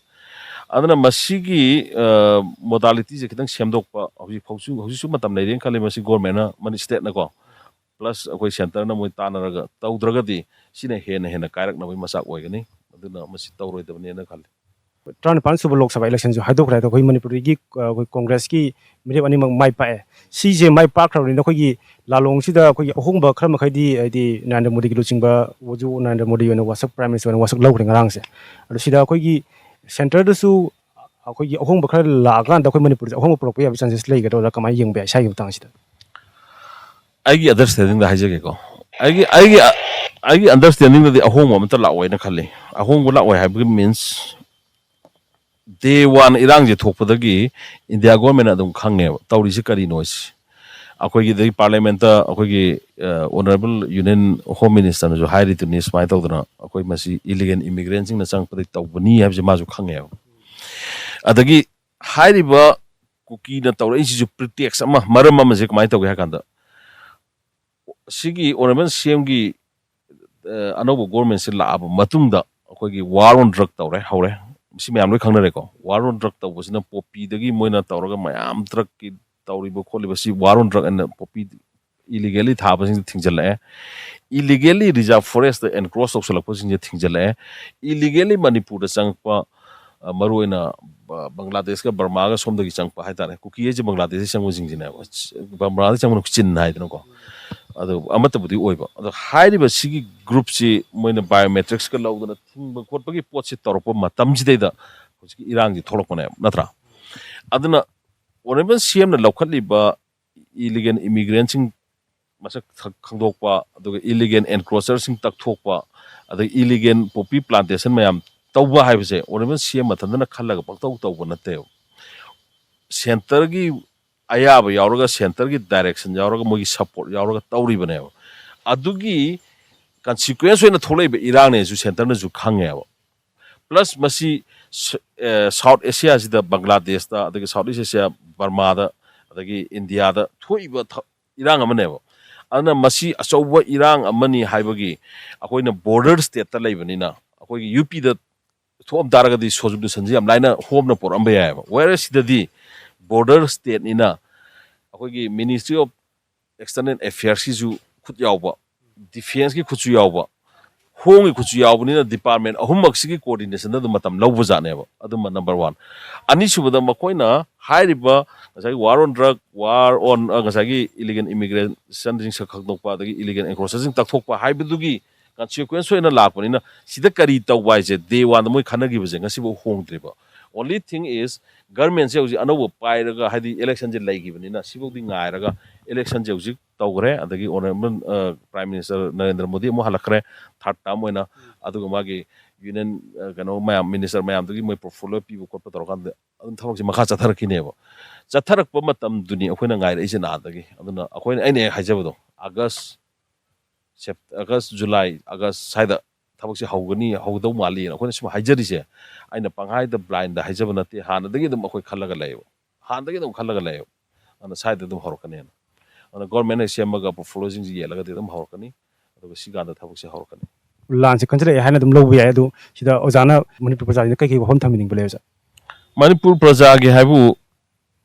ꯑꯗꯨꯅ ꯃꯁꯤꯒꯤ, ꯑ, modalityꯁꯦ ꯈꯤꯇꯪ ꯁꯦꯝꯗꯣꯛꯄ ꯍꯧꯖꯤꯛ ꯐꯥꯎꯁꯨ, ꯍꯧꯖꯤꯛꯁꯨ ꯃꯇꯝ ꯂꯩꯔꯦꯅ ꯈꯜꯂꯤ, ꯃꯁꯤ governmentꯅ, ꯃꯅꯤ stateꯅꯀꯣ, plus ꯑꯩꯈꯣꯏ centreꯅ ꯃꯣꯏ ꯇꯥꯟꯅꯔꯒ ꯇꯧꯗ꯭ꯔꯒꯗꯤ ꯁꯤꯅ ꯍꯦꯟꯅ ꯍꯦꯟꯅ ꯀꯥꯏꯔꯛꯅꯕꯒꯤ ꯃꯆꯥꯛ ꯑꯣꯏꯒꯅꯤ꯫ ꯑꯗꯨꯅ ꯃꯁꯤ ꯇꯧꯔꯣꯏꯗꯕꯅꯦꯅ ꯈꯜꯂꯤ꯫ ꯇꯔꯥꯅꯤꯄꯥꯟ ꯁꯨꯕ ꯂꯣꯛ ꯁꯚꯥ electionꯁꯨ ꯍꯥꯏꯗꯣꯛꯈ꯭ꯔꯦ꯫ ꯑꯗꯣ ꯑꯩꯈꯣꯏ ꯃꯅꯤꯄꯨꯔꯒꯤ, ꯑ, ꯑꯩꯈꯣꯏ Congressꯀꯤ ꯃꯤꯔꯦꯞ ꯑꯅꯤꯃꯛ ꯃꯥꯏ ꯄꯥꯛꯑꯦ꯫ ꯁꯤꯁꯦ ꯃꯥꯏ ꯄꯥꯛꯈ꯭ꯔꯕꯅꯤꯅ ꯑꯩꯈꯣꯏꯒꯤ ꯂꯥꯂꯣꯡꯁꯤꯗ ꯑꯩꯈꯣꯏꯒꯤ ꯑꯍꯣꯡꯕ ꯈꯔ ꯃꯈꯩꯗꯤ, ꯍꯥꯏꯗꯤ ꯅꯔꯦꯟꯗ꯭ꯔ ꯃꯣꯗꯤꯒꯤ ꯂꯨꯆꯤꯡꯕ ꯋꯥꯖꯨ ꯅꯔꯦꯟꯗ꯭ꯔ ꯃꯣꯗꯤ ꯑꯣꯏꯅ ꯋꯥꯁꯛ, Prime Minister ꯑꯣꯏꯅ ꯋꯥꯁꯛ ꯂꯧꯈ꯭ꯔꯦ ꯉꯔꯥꯡꯁꯦ꯫ ꯑꯗꯣ ꯁꯤꯗ ꯑꯩꯈꯣꯏꯒꯤ centreꯗꯁꯨ ꯑꯩꯈꯣꯏꯒꯤ ꯑꯍꯣꯡꯕ ꯈꯔ ꯂꯥꯛꯑꯀꯥꯟꯗ ꯑꯩꯈꯣꯏ ꯃꯅꯤꯄꯨꯔꯗ ꯑꯍꯣꯡꯕ ꯄꯨꯔꯛꯄ ꯌꯥꯕ chances ꯂꯩꯒꯗ꯭ꯔꯥ? ꯀꯃꯥꯏꯅ ꯌꯦꯡꯕ ꯌꯥꯏ ꯁ꯭ꯋꯥꯏꯒꯤ ꯃꯇꯥꯡꯁꯤꯗ? ꯑꯩꯒꯤ understandingꯗ ꯍꯥꯏꯖꯒꯦꯀꯣ꯫ ꯑꯩꯒꯤ, ꯑꯩꯒꯤ, ꯑꯩꯒꯤ understandingꯗꯗꯤ ꯑꯍꯣꯡꯕ ꯑꯃꯇ ꯂꯥꯛꯑꯣꯏꯅ ꯈꯜꯂꯤ꯫ ꯑꯍꯣꯡꯕ ꯂꯥꯛꯑꯣꯏ ꯍꯥꯏꯕꯒꯤ means, day one ꯏꯔꯥꯡꯁꯦ ꯊꯣꯛꯄꯗꯒꯤ India governmentꯅ ꯑꯗꯨꯝ ꯈꯪꯉꯦꯕ ꯇꯧꯔꯤꯁꯦ ꯀꯔꯤꯅꯣ ꯁꯤ꯫ ꯑꯩꯈꯣꯏꯒꯤꯗꯒꯤ ꯄꯥꯔꯂꯤꯌꯥꯃꯦꯟꯇ ꯑꯩꯈꯣꯏꯒꯤ ꯑꯣꯅꯔꯦꯕꯜ ꯌꯨꯅꯤꯌꯟ ꯍꯣꯝ ꯃꯤꯅꯤꯁꯇꯔꯅꯁꯨ ꯍꯥꯏꯔꯤꯗꯨꯅꯤ, ꯁꯨꯃꯥꯏꯅ ꯇꯧꯗꯅ ꯑꯩꯈꯣꯏ ꯃꯁꯤ ꯏꯂꯤꯒꯦꯜ ꯏꯃꯤꯒ꯭ꯔꯦꯟꯁꯤꯡꯅ ꯆꯪꯉꯛꯄꯗꯒꯤ ꯇꯧꯕꯅꯤ ꯍꯥꯏꯕꯁꯦ ꯃꯥꯁꯨ ꯈꯪꯉꯦꯕ꯫ ꯑꯗꯒꯤ ꯍꯥꯏꯔꯤꯕ ꯀꯨꯀꯤꯅ ꯇꯧꯔꯛꯏꯁꯤꯁꯨ ꯄ꯭ꯔꯤꯇꯦꯛꯁ ꯑꯃ, ꯃꯔꯝ ꯑꯃꯁꯦ ꯀꯃꯥꯏꯅ ꯇꯧꯒꯦ ꯍꯥꯏ ꯀꯥꯟꯗ, ꯁꯤꯒꯤ ꯑꯣꯅꯔꯦꯕꯜ ꯁꯤ ꯑꯦꯝꯒꯤ ꯑꯅꯧꯕ ꯒꯣꯔꯃꯦꯟꯁꯤ ꯂꯥꯛꯑꯕ ꯃꯇꯨꯡꯗ ꯑꯩꯈꯣꯏꯒꯤ ꯋꯥꯔ ꯑꯣꯟ ꯗ꯭ꯔꯒ ꯇꯧꯔꯦ, ꯍꯧꯔꯦ꯫ ꯁꯤ ꯃꯌꯥꯝ ꯂꯣꯏ ꯈꯪꯅꯔꯦꯀꯣ꯫ ꯋꯥꯔ ꯑꯣꯟ ꯗ꯭ꯔꯒ ꯇꯧꯕꯁꯤꯅ ꯄꯣꯄꯤꯗꯒꯤ ꯃꯣꯏꯅ ꯇꯧꯔꯒ ꯃꯌꯥꯝ ꯗ꯭ꯔꯒꯀꯤ ꯇꯧꯔꯤꯕ ꯈꯣꯠꯂꯤꯕꯁꯤ ꯋꯥꯔ ꯑꯣꯟ ꯗ꯭ꯔꯒ ꯑꯅ ꯄꯣꯄꯤ ꯏꯂꯤꯒꯦꯜꯂꯤ ꯊꯥꯕꯁꯤꯡꯁꯦ ꯊꯤꯡꯖꯤꯜꯂꯛꯑꯦ꯫ ꯏꯂꯤꯒꯦꯜꯂꯤ ꯔꯤꯖꯥꯔꯚ ꯐꯣꯔꯦꯁꯇ ꯑꯦꯟꯀ꯭ꯔꯣꯁ ꯇꯧꯁꯜꯂꯛꯄꯁꯤꯡꯁꯦ ꯊꯤꯡꯖꯤꯜꯂꯛꯑꯦ꯫ ꯏꯂꯤꯒꯦꯜꯂꯤ ꯃꯅꯤꯄꯨꯔꯗ ꯆꯪꯉꯛꯄ, ꯑ, ꯃꯔꯨꯑꯣꯏꯅ ꯕ-, ꯕꯪꯒ꯭ꯂꯥꯗꯦꯁꯀ ꯕꯔꯃꯥꯒ ꯁꯣꯝꯗꯒꯤ ꯆꯪꯉꯛꯄ ꯍꯥꯏꯇꯥꯔꯦ꯫ ꯀꯨꯀꯤ ꯍꯥꯏꯁꯦ ꯕꯪꯒ꯭ꯂꯥꯗꯦꯁꯇꯒꯤ ꯆꯪꯕꯁꯤꯡꯁꯤꯅꯦꯕ꯫ ꯕꯔꯃꯥꯗꯒꯤ ꯆꯪꯕꯅ ꯆꯤꯟ ꯍꯥꯏꯗꯅꯀꯣ꯫ ꯑꯗꯨ ꯑꯃꯠꯇꯕꯨꯗꯤ ꯑꯣꯏꯕ꯫ ꯑꯗꯣ ꯍꯥꯏꯔꯤꯕ ꯁꯤꯒꯤ ꯒ꯭ꯔꯨꯞꯁꯤ ꯃꯣꯏꯅ ꯕꯥꯏꯑꯣꯃꯦꯇ꯭ꯔꯤꯛꯁꯀ ꯂꯧꯗꯅ ꯊꯤꯡꯕ ꯈꯣꯠꯄꯒꯤ ꯄꯣꯠꯁꯤ ꯇꯧꯔꯛꯄ ꯃꯇꯝꯁꯤꯗꯩꯗ ꯍꯧꯖꯤꯛꯀꯤ ꯏꯔꯥꯡꯁꯤ ꯊꯣꯛꯂꯛꯄꯅꯦꯕ, ꯅꯠꯇ꯭ꯔꯥ? ꯑꯗꯨꯅ ꯑꯣꯅꯔꯦꯕꯜ ꯁꯤ ꯑꯦꯝꯅ ꯂꯧꯈꯠꯂꯤꯕ ꯏꯂꯤꯒꯦꯜ ꯏꯃꯤꯒ꯭ꯔꯦꯟꯁꯤꯡ ꯃꯁꯛ ꯈ-, ꯈꯪꯗꯣꯛꯄ, ꯑꯗꯨꯒ ꯏꯂꯤꯒꯦꯜ ꯑꯦꯟꯀ꯭ꯔꯣꯆꯔꯁꯤꯡ ꯇꯛꯊꯣꯛꯄ, ꯑꯗꯒꯤ ꯏꯂꯤꯒꯦꯜ ꯄꯣꯄꯤ ꯄ꯭ꯂꯥꯟꯇꯦꯁꯟ ꯃꯌꯥꯝ ꯇꯧꯕ ꯍꯥꯏꯕꯁꯦ ꯑꯣꯅꯔꯦꯕꯜ ꯁꯤ ꯑꯦꯝ ꯃꯊꯟꯇꯅ ꯈꯜꯂꯒ ꯄꯪꯇꯧ ꯇꯧꯕ ꯅꯠꯇꯦꯕ꯫ ꯁꯦꯟꯇꯔꯒꯤ ꯑꯌꯥꯕ ꯌꯥꯎꯔꯒ, ꯁꯦꯟꯇꯔꯒꯤ ꯗꯥꯏꯔꯦꯛꯁꯟ ꯌꯥꯎꯔꯒ, ꯃꯣꯏꯒꯤ ꯁꯄꯣꯔꯠ ꯌꯥꯎꯔꯒ ꯇꯧꯔꯤꯕꯅꯦꯕ꯫ ꯑꯗꯨꯒꯤ ꯀꯟꯁꯤꯀ꯭ꯋꯦꯟꯁ ꯑꯣꯏꯅ ꯊꯣꯛꯂꯛꯏꯕ ꯏꯔꯥꯡꯅꯦꯁꯨ ꯁꯦꯟꯇꯔꯅꯁꯨ ꯈꯪꯉꯦꯕ꯫ ꯄ꯭ꯂꯁ ꯃꯁꯤ ꯁ-, ꯑꯦ, ꯁꯥꯎꯠ ꯑꯦꯁꯤꯌꯥꯁꯤꯗ, ꯕꯪꯒ꯭ꯂꯥꯗꯦꯁꯇ, ꯑꯗꯒꯤ ꯁꯥꯎꯠ ꯏꯁ ꯑꯦꯁꯤꯌꯥ, ꯕꯔꯃꯥꯗ, ꯑꯗꯒꯤ ꯏꯟꯗꯤꯌꯥꯗ ꯊꯣꯛꯏꯕ ꯊ-, ꯏꯔꯥꯡ ꯑꯃꯅꯦꯕ꯫ ꯑꯗꯨꯅ ꯃꯁꯤ ꯑꯆꯧꯕ ꯏꯔꯥꯡ ꯑꯃꯅꯤ ꯍꯥꯏꯕꯒꯤ, ꯑꯩꯈꯣꯏꯅ ꯕꯣꯔꯗꯔ ꯁ꯭ꯇꯦꯠꯇ ꯂꯩꯕꯅꯤꯅ, ꯑꯩꯈꯣꯏꯒꯤ ꯌꯨ ꯄꯤꯗ ꯊꯣꯛꯑꯝ ꯇꯥꯔꯒꯗꯤ ꯁꯣꯂꯨꯁꯟꯁꯤ ꯌꯥꯝ ꯂꯥꯏꯅ ꯍꯣꯝꯅ ꯄꯨꯔꯛꯑꯝꯕ ꯌꯥꯏꯑꯕ꯫ ꯋꯦꯔ ꯁꯤꯗꯗꯤ ꯕꯣꯔꯗꯔ ꯁ꯭ꯇꯦꯠꯅꯤꯅ ꯑꯩꯈꯣꯏꯒꯤ ꯃꯤꯅꯤꯁꯇ꯭ꯔꯤ ꯑꯣꯐ ꯑꯦꯛꯁꯇꯔꯅꯦꯜ ꯑꯦꯐꯤꯌꯔꯁꯀꯤꯁꯨ ꯈꯨꯠ ꯌꯥꯎꯕ, ꯗꯤꯐꯦꯟꯁꯀꯤ ꯈꯨꯠꯁꯨ ꯌꯥꯎꯕ, ꯍꯣꯝꯒꯤ ꯈꯨꯠꯁꯨ ꯌꯥꯎꯕꯅꯤꯅ ꯗꯤꯄꯥꯔꯠꯃꯦꯟ ꯑꯍꯨꯝꯃꯛꯁꯤꯒꯤ ꯀꯣꯑꯣꯔꯗꯤꯅꯦꯁꯟꯗ ꯑꯗꯨꯝ ꯃꯇꯝ ꯂꯧꯕ ꯖꯥꯠꯅꯦꯕ꯫ ꯑꯗꯨꯝꯕ ꯅꯝꯕꯔ ꯋꯥꯟ꯫ ꯑꯅꯤꯁꯨꯕꯗ ꯃꯈꯣꯏꯅ ꯍꯥꯏꯔꯤꯕ ꯉꯁꯥꯏꯒꯤ ꯋꯥꯔ ꯑꯣꯟ ꯗ꯭ꯔꯒ, ꯋꯥꯔ ꯑꯣꯟ, ꯑ, ꯉꯁꯥꯏꯒꯤ ꯏꯂꯤꯒꯦꯜ ꯏꯃꯤꯒ꯭ꯔꯦꯁꯟꯁꯤꯡ ꯁꯛ ꯈꯪꯗꯣꯛꯄ, ꯑꯗꯒꯤ ꯏꯂꯤꯒꯦꯜ ꯑꯦꯟꯀ꯭ꯔꯣꯆꯔꯁꯤꯡ ꯇꯛꯊꯣꯛꯄ ꯍꯥꯏꯕꯗꯨꯒꯤ ꯀꯟꯁꯤꯀ꯭ꯋꯦꯟꯁ ꯑꯣꯏꯅ ꯂꯥꯛꯄꯅꯤꯅ, ꯁꯤꯗ ꯀꯔꯤ ꯇꯧꯕ ꯍꯥꯏꯁꯦ ꯗꯦ ꯋꯥꯟꯗ ꯃꯣꯏ ꯈꯟꯅꯈꯤꯕꯁꯦ ꯉꯁꯤꯐꯥꯎ ꯍꯣꯡꯗ꯭ꯔꯤꯕ꯫ Only thing is, ꯒꯔꯃꯦꯟꯁꯦ ꯍꯧꯖꯤꯛ ꯑꯅꯧꯕ ꯄꯥꯏꯔꯒ, ꯍꯥꯏꯗꯤ ꯏꯂꯦꯛꯁꯟꯁꯦ ꯂꯩꯈꯤꯕꯅꯤꯅ, ꯁꯤꯐꯥꯎꯗꯤ ꯉꯥꯏꯔꯒ ꯏꯂꯦꯛꯁꯟꯁꯦ ꯍꯧꯖꯤꯛ ꯇꯧꯈ꯭ꯔꯦ꯫ ꯑꯗꯒꯤ ꯑꯣꯅꯔꯦꯕꯜ, ꯑ, ꯄ꯭ꯔꯥꯏꯝ ꯃꯤꯅꯤꯁꯇꯔ ꯅꯔꯦꯟꯗ꯭ꯔ ꯃꯣꯗꯤ ꯑꯃꯨꯛ ꯍꯜꯂꯛꯈ꯭ꯔꯦ, ꯊꯥꯔꯠ ꯇꯥꯔꯝ ꯑꯣꯏꯅ꯫ ꯑꯗꯨꯒ ꯃꯥꯒꯤ ꯌꯨꯅꯤꯌꯟ, ꯑ, ꯀꯩꯅꯣ ꯃꯌꯥꯝ, ꯃꯤꯅꯤꯁꯇꯔ ꯃꯌꯥꯝꯗꯨꯒꯤ ꯃꯣꯏ ꯄꯣꯔꯠꯐꯣꯂꯤꯌꯣ ꯄꯤꯕ ꯈꯣꯠꯄ ꯇꯧꯔꯀꯥꯟꯗ ꯑꯗꯨꯝ ꯊꯕꯛꯁꯦ ꯃꯈꯥ ꯆꯠꯊꯔꯛꯈꯤꯅꯦꯕ꯫ ꯆꯠꯊꯔꯛꯄ ꯃꯇꯝꯗꯨꯅꯤ ꯑꯩꯈꯣꯏꯅ ꯉꯥꯏꯔꯛꯏꯁꯦ ꯅꯍꯥꯟꯗꯒꯤ꯫ ꯑꯗꯨꯅ ꯑꯩꯈꯣꯏꯅ, ꯑꯩꯅ ꯍꯦꯛ ꯍꯥꯏꯖꯕꯗꯣ, ꯑꯥꯒꯁ, ꯁꯦꯞ-, ꯑꯥꯒꯁ, ꯖꯨꯂꯥꯏ, ꯑꯥꯒꯁ ꯁ꯭ꯋꯥꯏꯗ ꯊꯕꯛꯁꯦ ꯍꯧꯒꯅꯤ, ꯍꯧꯗꯧ ꯃꯥꯜꯂꯤꯅ ꯑꯩꯈꯣꯏꯅ ꯁꯨꯝ ꯍꯥꯏꯖꯔꯤꯁꯦ꯫ ꯑꯩꯅ ꯄꯪꯍꯥꯏꯗ ꯕ꯭ꯂꯥꯏꯟꯗ ꯍꯥꯏꯖꯕ ꯅꯠꯇꯦ, ꯍꯥꯟꯅꯗꯒꯤ ꯑꯗꯨꯝ ꯑꯩꯈꯣꯏ ꯈꯜꯂꯒ ꯂꯩꯌꯦꯕ꯫ ꯍꯥꯟꯅꯗꯒꯤ ꯑꯗꯨꯝ ꯈꯜꯂꯒ ꯂꯩꯌꯦꯕ꯫ ꯑꯗꯨꯅ ꯁ꯭ꯋꯥꯏꯗ ꯑꯗꯨꯝ ꯍꯧꯔꯛꯀꯅꯦꯅ꯫ ꯑꯗꯨꯅ ꯒꯣꯔꯃꯦꯟꯅ ꯁꯦꯝꯃꯒ ꯄꯣꯔꯠꯐꯣꯂꯤꯑꯣꯁꯤꯡꯁꯤ ꯌꯦꯡꯂꯒꯗꯤ ꯑꯗꯨꯝ ꯍꯧꯔꯛꯀꯅꯤ꯫ ꯑꯗꯨꯒ ꯁꯤ ꯀꯥꯟꯗ ꯊꯕꯛꯁꯦ ꯍꯧꯔꯛꯀꯅꯤ꯫ ꯂꯥꯟꯁꯦ ꯀꯟꯁꯤꯜꯂꯛꯑꯦ ꯍꯥꯏꯅ ꯑꯗꯨꯝ ꯂꯧꯕ ꯌꯥꯏ꯫ ꯑꯗꯨ ꯁꯤꯗ ꯑꯣꯖꯥꯅ ꯃꯅꯤꯄꯨꯔ ꯄ꯭ꯔꯖꯥꯁꯤꯡꯗ ꯀꯩ ꯀꯩ ꯋꯥꯐꯝ ꯊꯝꯕꯤꯅꯤꯡꯕ ꯂꯩ, ꯑꯣꯖꯥ? ꯃꯅꯤꯄꯨꯔ ꯄ꯭ꯔꯖꯥꯒꯤ ꯍꯥꯏꯕꯨ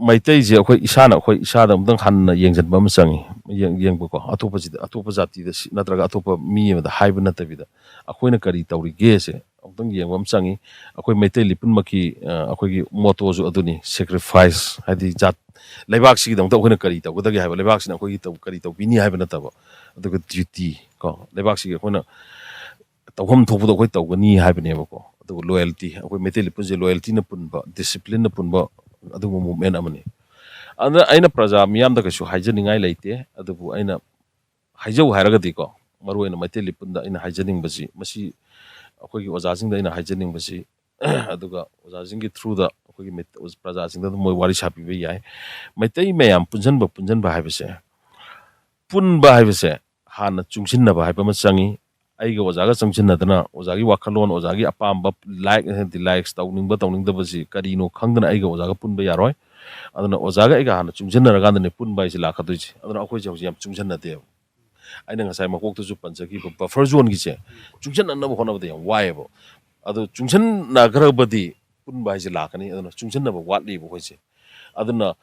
ꯃꯩꯇꯩꯁꯦ ꯑꯩꯈꯣꯏ ꯏꯁꯥꯅ, ꯑꯩꯈꯣꯏ ꯏꯁꯥꯗ ꯑꯃꯨꯛꯇꯪ ꯍꯟꯅ ꯌꯦꯡꯁꯤꯟꯕ ꯑꯃ ꯆꯪꯉꯤ꯫ ꯌꯦꯡ-, ꯌꯦꯡꯕꯀꯣ, ꯑꯇꯣꯞꯄꯁꯤꯗ, ꯑꯇꯣꯞꯄ ꯖꯥꯇꯤꯗ ꯁꯤ-, ꯅꯠꯇ꯭ꯔꯒ ꯑꯇꯣꯞꯄ ꯃꯤ ꯑꯃꯗ ꯍꯥꯏꯕ ꯅꯠꯇꯕꯤꯗ, ꯑꯩꯈꯣꯏꯅ ꯀꯔꯤ ꯇꯧꯔꯤꯒꯦꯁꯦ ꯑꯃꯨꯛꯇꯪ ꯌꯦꯡꯕ ꯑꯃ ꯆꯪꯉꯤ꯫ ꯑꯩꯈꯣꯏ ꯃꯩꯇꯩ ꯂꯤꯄꯨꯟꯃꯛꯀꯤ, ꯑ, ꯑꯩꯈꯣꯏꯒꯤ ꯃꯣꯇꯣꯁꯨ ꯑꯗꯨꯅꯤ, sacrifice, ꯍꯥꯏꯗꯤ ꯖꯥꯠ, ꯂꯩꯕꯥꯛꯁꯤꯒꯤꯗꯃꯛꯇ ꯑꯩꯈꯣꯏꯅ ꯀꯔꯤ ꯇꯧꯒꯗꯒꯦ ꯍꯥꯏꯕ, ꯂꯩꯕꯥꯛꯁꯤꯅ ꯑꯩꯈꯣꯏꯒꯤ ꯇꯧ-, ꯀꯔꯤ ꯇꯧꯕꯤꯅꯤ ꯍꯥꯏꯕ ꯅꯠꯇꯕ, ꯑꯗꯨꯒ duty ꯀꯣ, ꯂꯩꯕꯥꯛꯁꯤꯒꯤ ꯑꯩꯈꯣꯏꯅ ꯇꯧꯐꯝ ꯊꯣꯛꯄꯗꯣ ꯑꯩꯈꯣꯏ ꯇꯧꯒꯅꯤ ꯍꯥꯏꯕꯅꯦꯕꯀꯣ꯫ ꯑꯗꯨꯒ loyalty, ꯑꯩꯈꯣꯏ ꯃꯩꯇꯩ ꯂꯤꯄꯨꯟꯁꯦ loyaltyꯅ ꯄꯨꯟꯕ, disciplineꯅ ꯄꯨꯟꯕ ꯑꯗꯨꯒꯨꯝꯕ movement ꯑꯃꯅꯤ꯫ ꯑꯗꯨꯅ ꯑꯩꯅ ꯄ꯭ꯔꯖꯥ ꯃꯤꯌꯥꯝꯗ ꯀꯩꯁꯨ ꯍꯥꯏꯖꯅꯤꯡꯉꯥꯏ ꯂꯩꯇꯦ, ꯑꯗꯨꯕꯨ ꯑꯩꯅ ꯍꯥꯏꯖꯧ ꯍꯥꯏꯔꯒꯗꯤꯀꯣ, ꯃꯔꯨꯑꯣꯏꯅ ꯃꯩꯇꯩ ꯂꯤꯄꯨꯟꯗ ꯑꯩꯅ ꯍꯥꯏꯖꯅꯤꯡꯕꯁꯤ, ꯃꯁꯤ ꯑꯩꯈꯣꯏꯒꯤ ꯑꯣꯖꯥꯁꯤꯡꯗ ꯑꯩꯅ ꯍꯥꯏꯖꯅꯤꯡꯕꯁꯤ, ꯑꯗꯨꯒ ꯑꯣꯖꯥꯁꯤꯡꯒꯤ throughꯗ ꯑꯩꯈꯣꯏꯒꯤ ꯃꯩ-, ꯄ꯭ꯔꯖꯥꯁꯤꯡꯗ ꯑꯗꯨꯝ ꯃꯣꯏ ꯋꯥꯔꯤ ꯁꯥꯕꯤꯕ ꯌꯥꯏ꯫ ꯃꯩꯇꯩ ꯃꯌꯥꯝ ꯄꯨꯟꯁꯤꯟꯕ, ꯄꯨꯟꯁꯤꯟꯕ ꯍꯥꯏꯕꯁꯦ, ꯄꯨꯟꯕ ꯍꯥꯏꯕꯁꯦ ꯍꯥꯟꯅ ꯆꯨꯡꯁꯤꯟꯅꯕ ꯍꯥꯏꯕ ꯑꯃ ꯆꯪꯉꯤ꯫ ꯑꯩꯒ ꯑꯣꯖꯥꯒ ꯆꯨꯡꯁꯤꯟꯅꯗꯅ ꯑꯣꯖꯥꯒꯤ ꯋꯥꯈꯜꯂꯣꯟ, ꯑꯣꯖꯥꯒꯤ ꯑꯄꯥꯝꯕ, like, dislikes, ꯇꯧꯅꯤꯡꯕ ꯇꯧꯅꯤꯡꯗꯕꯁꯤ ꯀꯔꯤꯅꯣ ꯈꯪꯗꯅ ꯑꯩꯒ ꯑꯣꯖꯥꯒ ꯄꯨꯟꯕ ꯌꯥꯔꯣꯏ꯫ ꯑꯗꯨꯅ ꯑꯣꯖꯥꯒ ꯑꯩꯒ ꯍꯥꯟꯅ ꯆꯨꯡꯁꯤꯟꯅꯔꯀꯥꯟꯗꯅꯦ ꯄꯨꯟꯕ ꯍꯥꯏꯁꯦ ꯂꯥꯛꯀꯗꯣꯏꯁꯦ꯫ ꯑꯗꯨꯅ ꯑꯩꯈꯣꯏꯁꯦ ꯍꯧꯖꯤꯛ ꯌꯥꯝ ꯆꯨꯡꯁꯤꯟꯅꯗꯦꯕ꯫ ꯑꯩꯅ ꯉꯁꯥꯏ ꯃꯀꯣꯛꯇꯁꯨ ꯄꯟꯖꯈꯤꯕ buffer zoneꯒꯤꯁꯦ ꯆꯨꯡꯁꯤꯟꯅꯅꯕ ꯍꯣꯠꯅꯕꯗ ꯌꯥꯝ ꯋꯥꯏꯑꯦꯕ꯫ ꯑꯗꯣ ꯆꯨꯡꯁꯤꯟꯅꯈ꯭ꯔꯕꯗꯤ ꯄꯨꯟꯕ ꯍꯥꯏꯁꯦ ꯂꯥꯛꯀꯅꯤ꯫ ꯑꯗꯨꯅ ꯆꯨꯡꯁꯤꯟꯅꯕ ꯋꯥꯠꯂꯤꯕ ꯑꯩꯈꯣꯏꯁꯦ꯫ ꯑꯗꯨꯅ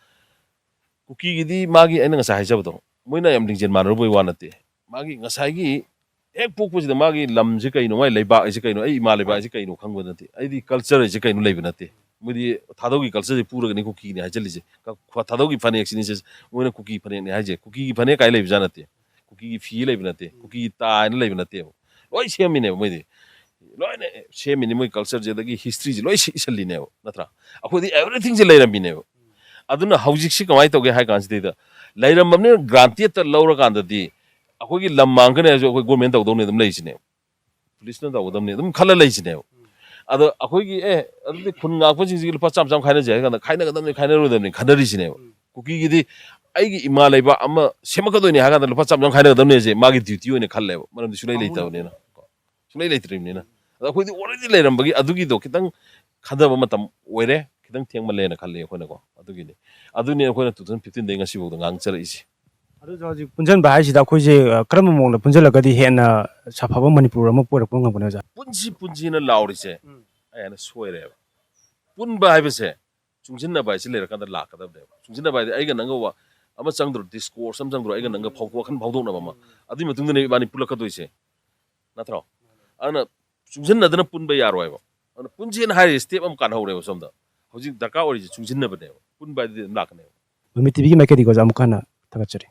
ꯀꯨꯀꯤꯒꯤꯗꯤ ꯃꯥꯒꯤ, ꯑꯩꯅ ꯉꯁꯥꯏ ꯍꯥꯏꯖꯕꯗꯣ, ꯃꯣꯏꯅ ꯌꯥꯝ ꯂꯤꯡꯖꯦꯜ ꯃꯥꯟꯅꯔꯨꯕꯩ ꯋꯥ ꯅꯠꯇꯦ꯫ ꯃꯥꯒꯤ ꯉꯁꯥꯏꯒꯤ ꯍꯦꯛ ꯄꯣꯛꯄꯁꯤꯗ ꯃꯥꯒꯤ ꯂꯝꯁꯦ ꯀꯩꯅꯣ, ꯃꯥꯒꯤ ꯂꯩꯕꯥꯛ ꯍꯥꯏꯁꯦ ꯀꯩꯅꯣ, ꯑꯩ ꯏꯃꯥ ꯂꯩꯕꯥꯛ ꯍꯥꯏꯁꯦ ꯀꯩꯅꯣ ꯈꯪꯕ ꯅꯠꯇꯦ꯫ ꯑꯩꯗꯤ culture ꯍꯥꯏꯁꯦ ꯀꯩꯅꯣ ꯂꯩꯕ ꯅꯠꯇꯦ꯫ ꯃꯣꯏꯗꯤ ꯊꯥꯗꯧꯒꯤ cultureꯁꯦ ꯄꯨꯔꯒꯅꯤ ꯀꯨꯀꯤꯅꯤ ꯍꯥꯏꯖꯜꯂꯤꯁꯦ꯫ ꯀ-, ꯊꯥꯗꯧꯒꯤ ꯐꯅꯦꯛꯁꯤꯅꯤ ꯁꯦ ꯃꯣꯏꯅ ꯀꯨꯀꯤ ꯐꯅꯦꯛꯅꯤ ꯍꯥꯏꯁꯦ꯫ ꯀꯨꯀꯤꯒꯤ ꯐꯅꯦꯛ ꯀꯥꯏ ꯂꯩꯕꯖꯥꯠ ꯅꯠꯇꯦ꯫ ꯀꯨꯀꯤꯒꯤ ꯐꯤ ꯂꯩꯕ ꯅꯠꯇꯦ꯫ ꯀꯨꯀꯤꯒꯤ ꯇꯥ ꯍꯥꯏꯅ ꯂꯩꯕ ꯅꯠꯇꯦꯕ꯫ ꯂꯣꯏ ꯁꯦꯝꯃꯤꯅꯦꯕ ꯃꯣꯏꯗꯤ꯫ ꯂꯣꯏꯅ ꯁꯦꯝꯃꯤꯅꯤ, ꯃꯣꯏ cultureꯁꯦ, ꯑꯗꯒꯤ historyꯁꯦ ꯂꯣꯏ ꯁꯤ-, ꯏꯁꯜꯂꯤꯅꯦꯕ, ꯅꯠꯇ꯭ꯔꯥ? ꯑꯩꯈꯣꯏꯗꯤ everythingꯁꯦ ꯂꯩꯔꯝꯃꯤꯅꯦꯕ꯫ ꯑꯗꯨꯅ ꯍꯧꯖꯤꯛꯁꯤ ꯀꯃꯥꯏꯅ ꯇꯧꯒꯦ ꯍꯥꯏ ꯀꯥꯟꯁꯤꯗꯩꯗ, ꯂꯩꯔꯝꯃꯕꯅꯤꯅ grantedꯇ ꯂꯧꯔꯀꯥꯟꯗꯗꯤ ꯑꯩꯈꯣꯏꯒꯤ ꯂꯝ ꯃꯥꯡꯒꯅꯤ ꯍꯥꯏꯔꯁꯨ ꯑꯩꯈꯣꯏ government ꯇꯧꯗꯧꯅꯤ ꯑꯗꯨꯝ ꯂꯩꯁꯤꯅꯦꯕ꯫ Policeꯅ ꯇꯧꯒꯗꯕꯅꯤ ꯑꯗꯨꯝ ꯈꯜꯂ ꯂꯩꯁꯤꯅꯦꯕ꯫ ꯑꯗꯣ ꯑꯩꯈꯣꯏꯒꯤ ꯑꯦ ꯑꯗꯨꯗꯤ ꯈꯨꯟ ꯉꯥꯛꯄꯁꯤꯡꯁꯤꯒꯤ ꯂꯨꯄꯥ ꯆꯥꯝꯃ ꯆꯥꯝꯃ ꯈꯥꯏꯅꯁꯦ ꯍꯥꯏꯔ ꯀꯥꯟꯗ ꯈꯥꯏꯅꯒꯗꯕꯅꯤ ꯈꯥꯏꯅꯔꯣꯏꯗꯕꯅꯤ ꯈꯟꯅꯔꯤꯁꯤꯅꯦꯕ꯫ ꯀꯨꯀꯤꯒꯤꯗꯤ ꯑꯩꯒꯤ ꯏꯃꯥ ꯂꯩꯕꯥꯛ ꯑꯃ ꯁꯦꯝꯃꯛꯀꯗꯣꯏꯅꯤ ꯍꯥꯏꯔ ꯀꯥꯟꯗ ꯂꯨꯄꯥ ꯆꯥꯝꯃ ꯆꯥꯝꯃ ꯈꯥꯏꯅꯒꯗꯕꯅꯦꯁꯦ ꯃꯥꯒꯤ ꯗ꯭ꯌꯨꯇꯤ ꯑꯣꯏꯅ ꯈꯜꯂꯦꯕ, ꯃꯔꯝꯗꯤ ꯁꯨꯡꯂꯩ ꯂꯩꯇꯕꯅꯤꯅ꯫ ꯁꯨꯡꯂꯩ ꯂꯩꯇ꯭ꯔꯤꯕꯅꯤꯅ꯫ ꯑꯗꯣ ꯑꯩꯈꯣꯏꯗꯤ ꯑꯣꯜꯔꯦꯗꯤ ꯂꯩꯔꯝꯕꯒꯤ ꯑꯗꯨꯒꯤꯗꯣ ꯈꯤꯇꯪ ꯈꯟꯊꯕ ꯃꯇꯝ ꯑꯣꯏꯔꯦ, ꯈꯤꯇꯪ ꯊꯦꯡꯃꯜꯂꯦꯅ ꯈꯜꯂꯤ ꯑꯩꯈꯣꯏꯅꯀꯣ꯫ ꯑꯗꯨꯒꯤꯅꯤ, ꯑꯗꯨꯅꯤ ꯑꯩꯈꯣꯏꯅ ꯇꯨ ꯊꯥꯎꯖꯟ ꯐꯤꯐꯇꯤꯟꯗꯒꯤ ꯉꯁꯤꯐꯥꯎꯗ ꯉꯥꯡꯖꯔꯛꯏꯁꯦ꯫ ꯑꯗꯨꯁꯨ ꯍꯧꯖꯤꯛ ꯄꯨꯟꯁꯤꯟꯕ ꯍꯥꯏꯁꯤꯗ ꯑꯩꯈꯣꯏꯁꯦ, ꯑ, ꯀꯔꯝꯕ ꯃꯑꯣꯡꯗ ꯄꯨꯟꯁꯤꯜꯂꯒꯗꯤ ꯍꯦꯟꯅ ꯁꯥꯐꯕ ꯃꯅꯤꯄꯨꯔ ꯑꯃ ꯄꯨꯔꯛꯄ ꯉꯝꯒꯅꯤ, ꯑꯣꯖꯥ? ꯄꯨꯟꯁꯤ ꯄꯨꯟꯁꯤꯅ ꯂꯥꯎꯔꯤꯁꯦ ꯑꯩ ꯍꯥꯏꯅ ꯁꯣꯏꯔꯦꯕ꯫ ꯄꯨꯟꯕ ꯍꯥꯏꯕꯁꯦ ꯆꯨꯡꯁꯤꯟꯅꯕ ꯍꯥꯏꯁꯦ ꯂꯩꯔꯀꯥꯟꯗ ꯂꯥꯛꯀꯗꯕꯅꯦꯕ꯫ ꯆꯨꯡꯁꯤꯟꯅꯕ ꯍꯥꯏꯗꯤ ꯑꯩꯒ ꯅꯪꯒ ꯋꯥ ꯑꯃ ꯆꯪꯗ꯭ꯔꯣ, ꯗꯤꯁꯀꯣꯔꯁ ꯑꯃ ꯆꯪꯗ꯭ꯔꯣ, ꯑꯩꯒ ꯅꯪꯒ ꯐꯥꯎ-, ꯋꯥꯈꯜ ꯐꯥꯎꯗꯣꯛꯅꯕ ꯑꯃ, ꯑꯗꯨꯒꯤ ꯃꯇꯨꯡꯗꯅꯦ ꯏꯕꯥꯅꯤ ꯄꯨꯜꯂꯛꯀꯗꯣꯏꯁꯦ, ꯅꯠꯇ꯭ꯔꯣ? ꯑꯗꯨꯅ ꯆꯨꯡꯁꯤꯟꯅꯗꯅ ꯄꯨꯟꯕ ꯌꯥꯔꯣꯏꯕ꯫ ꯑꯗꯨꯅ ꯄꯨꯟꯁꯦꯅ ꯍꯥꯏꯔꯤꯁꯦ ꯁ꯭ꯇꯦꯞ ꯑꯃ ꯀꯥꯟꯅꯍꯧꯔꯦꯕ ꯁꯣꯝꯗ꯫ ꯍꯧꯖꯤꯛ ꯗꯔꯀꯥꯔ ꯑꯣꯏꯔꯤꯁꯦ ꯆꯨꯡꯁꯤꯟꯅꯕꯅꯦꯕ, ꯄꯨꯟꯕ ꯍꯥꯏꯗꯨꯗꯤ ꯑꯗꯨꯝ ꯂꯥꯛꯀꯅꯦꯕ꯫ ꯃꯃꯤ ꯇꯤꯚꯤꯒꯤ ꯃꯥꯏꯀꯩꯗꯒꯤ ꯑꯣꯖꯥ ꯑꯃꯨꯛ ꯍꯟꯅ ꯊꯥꯒꯠꯆꯔꯤ꯫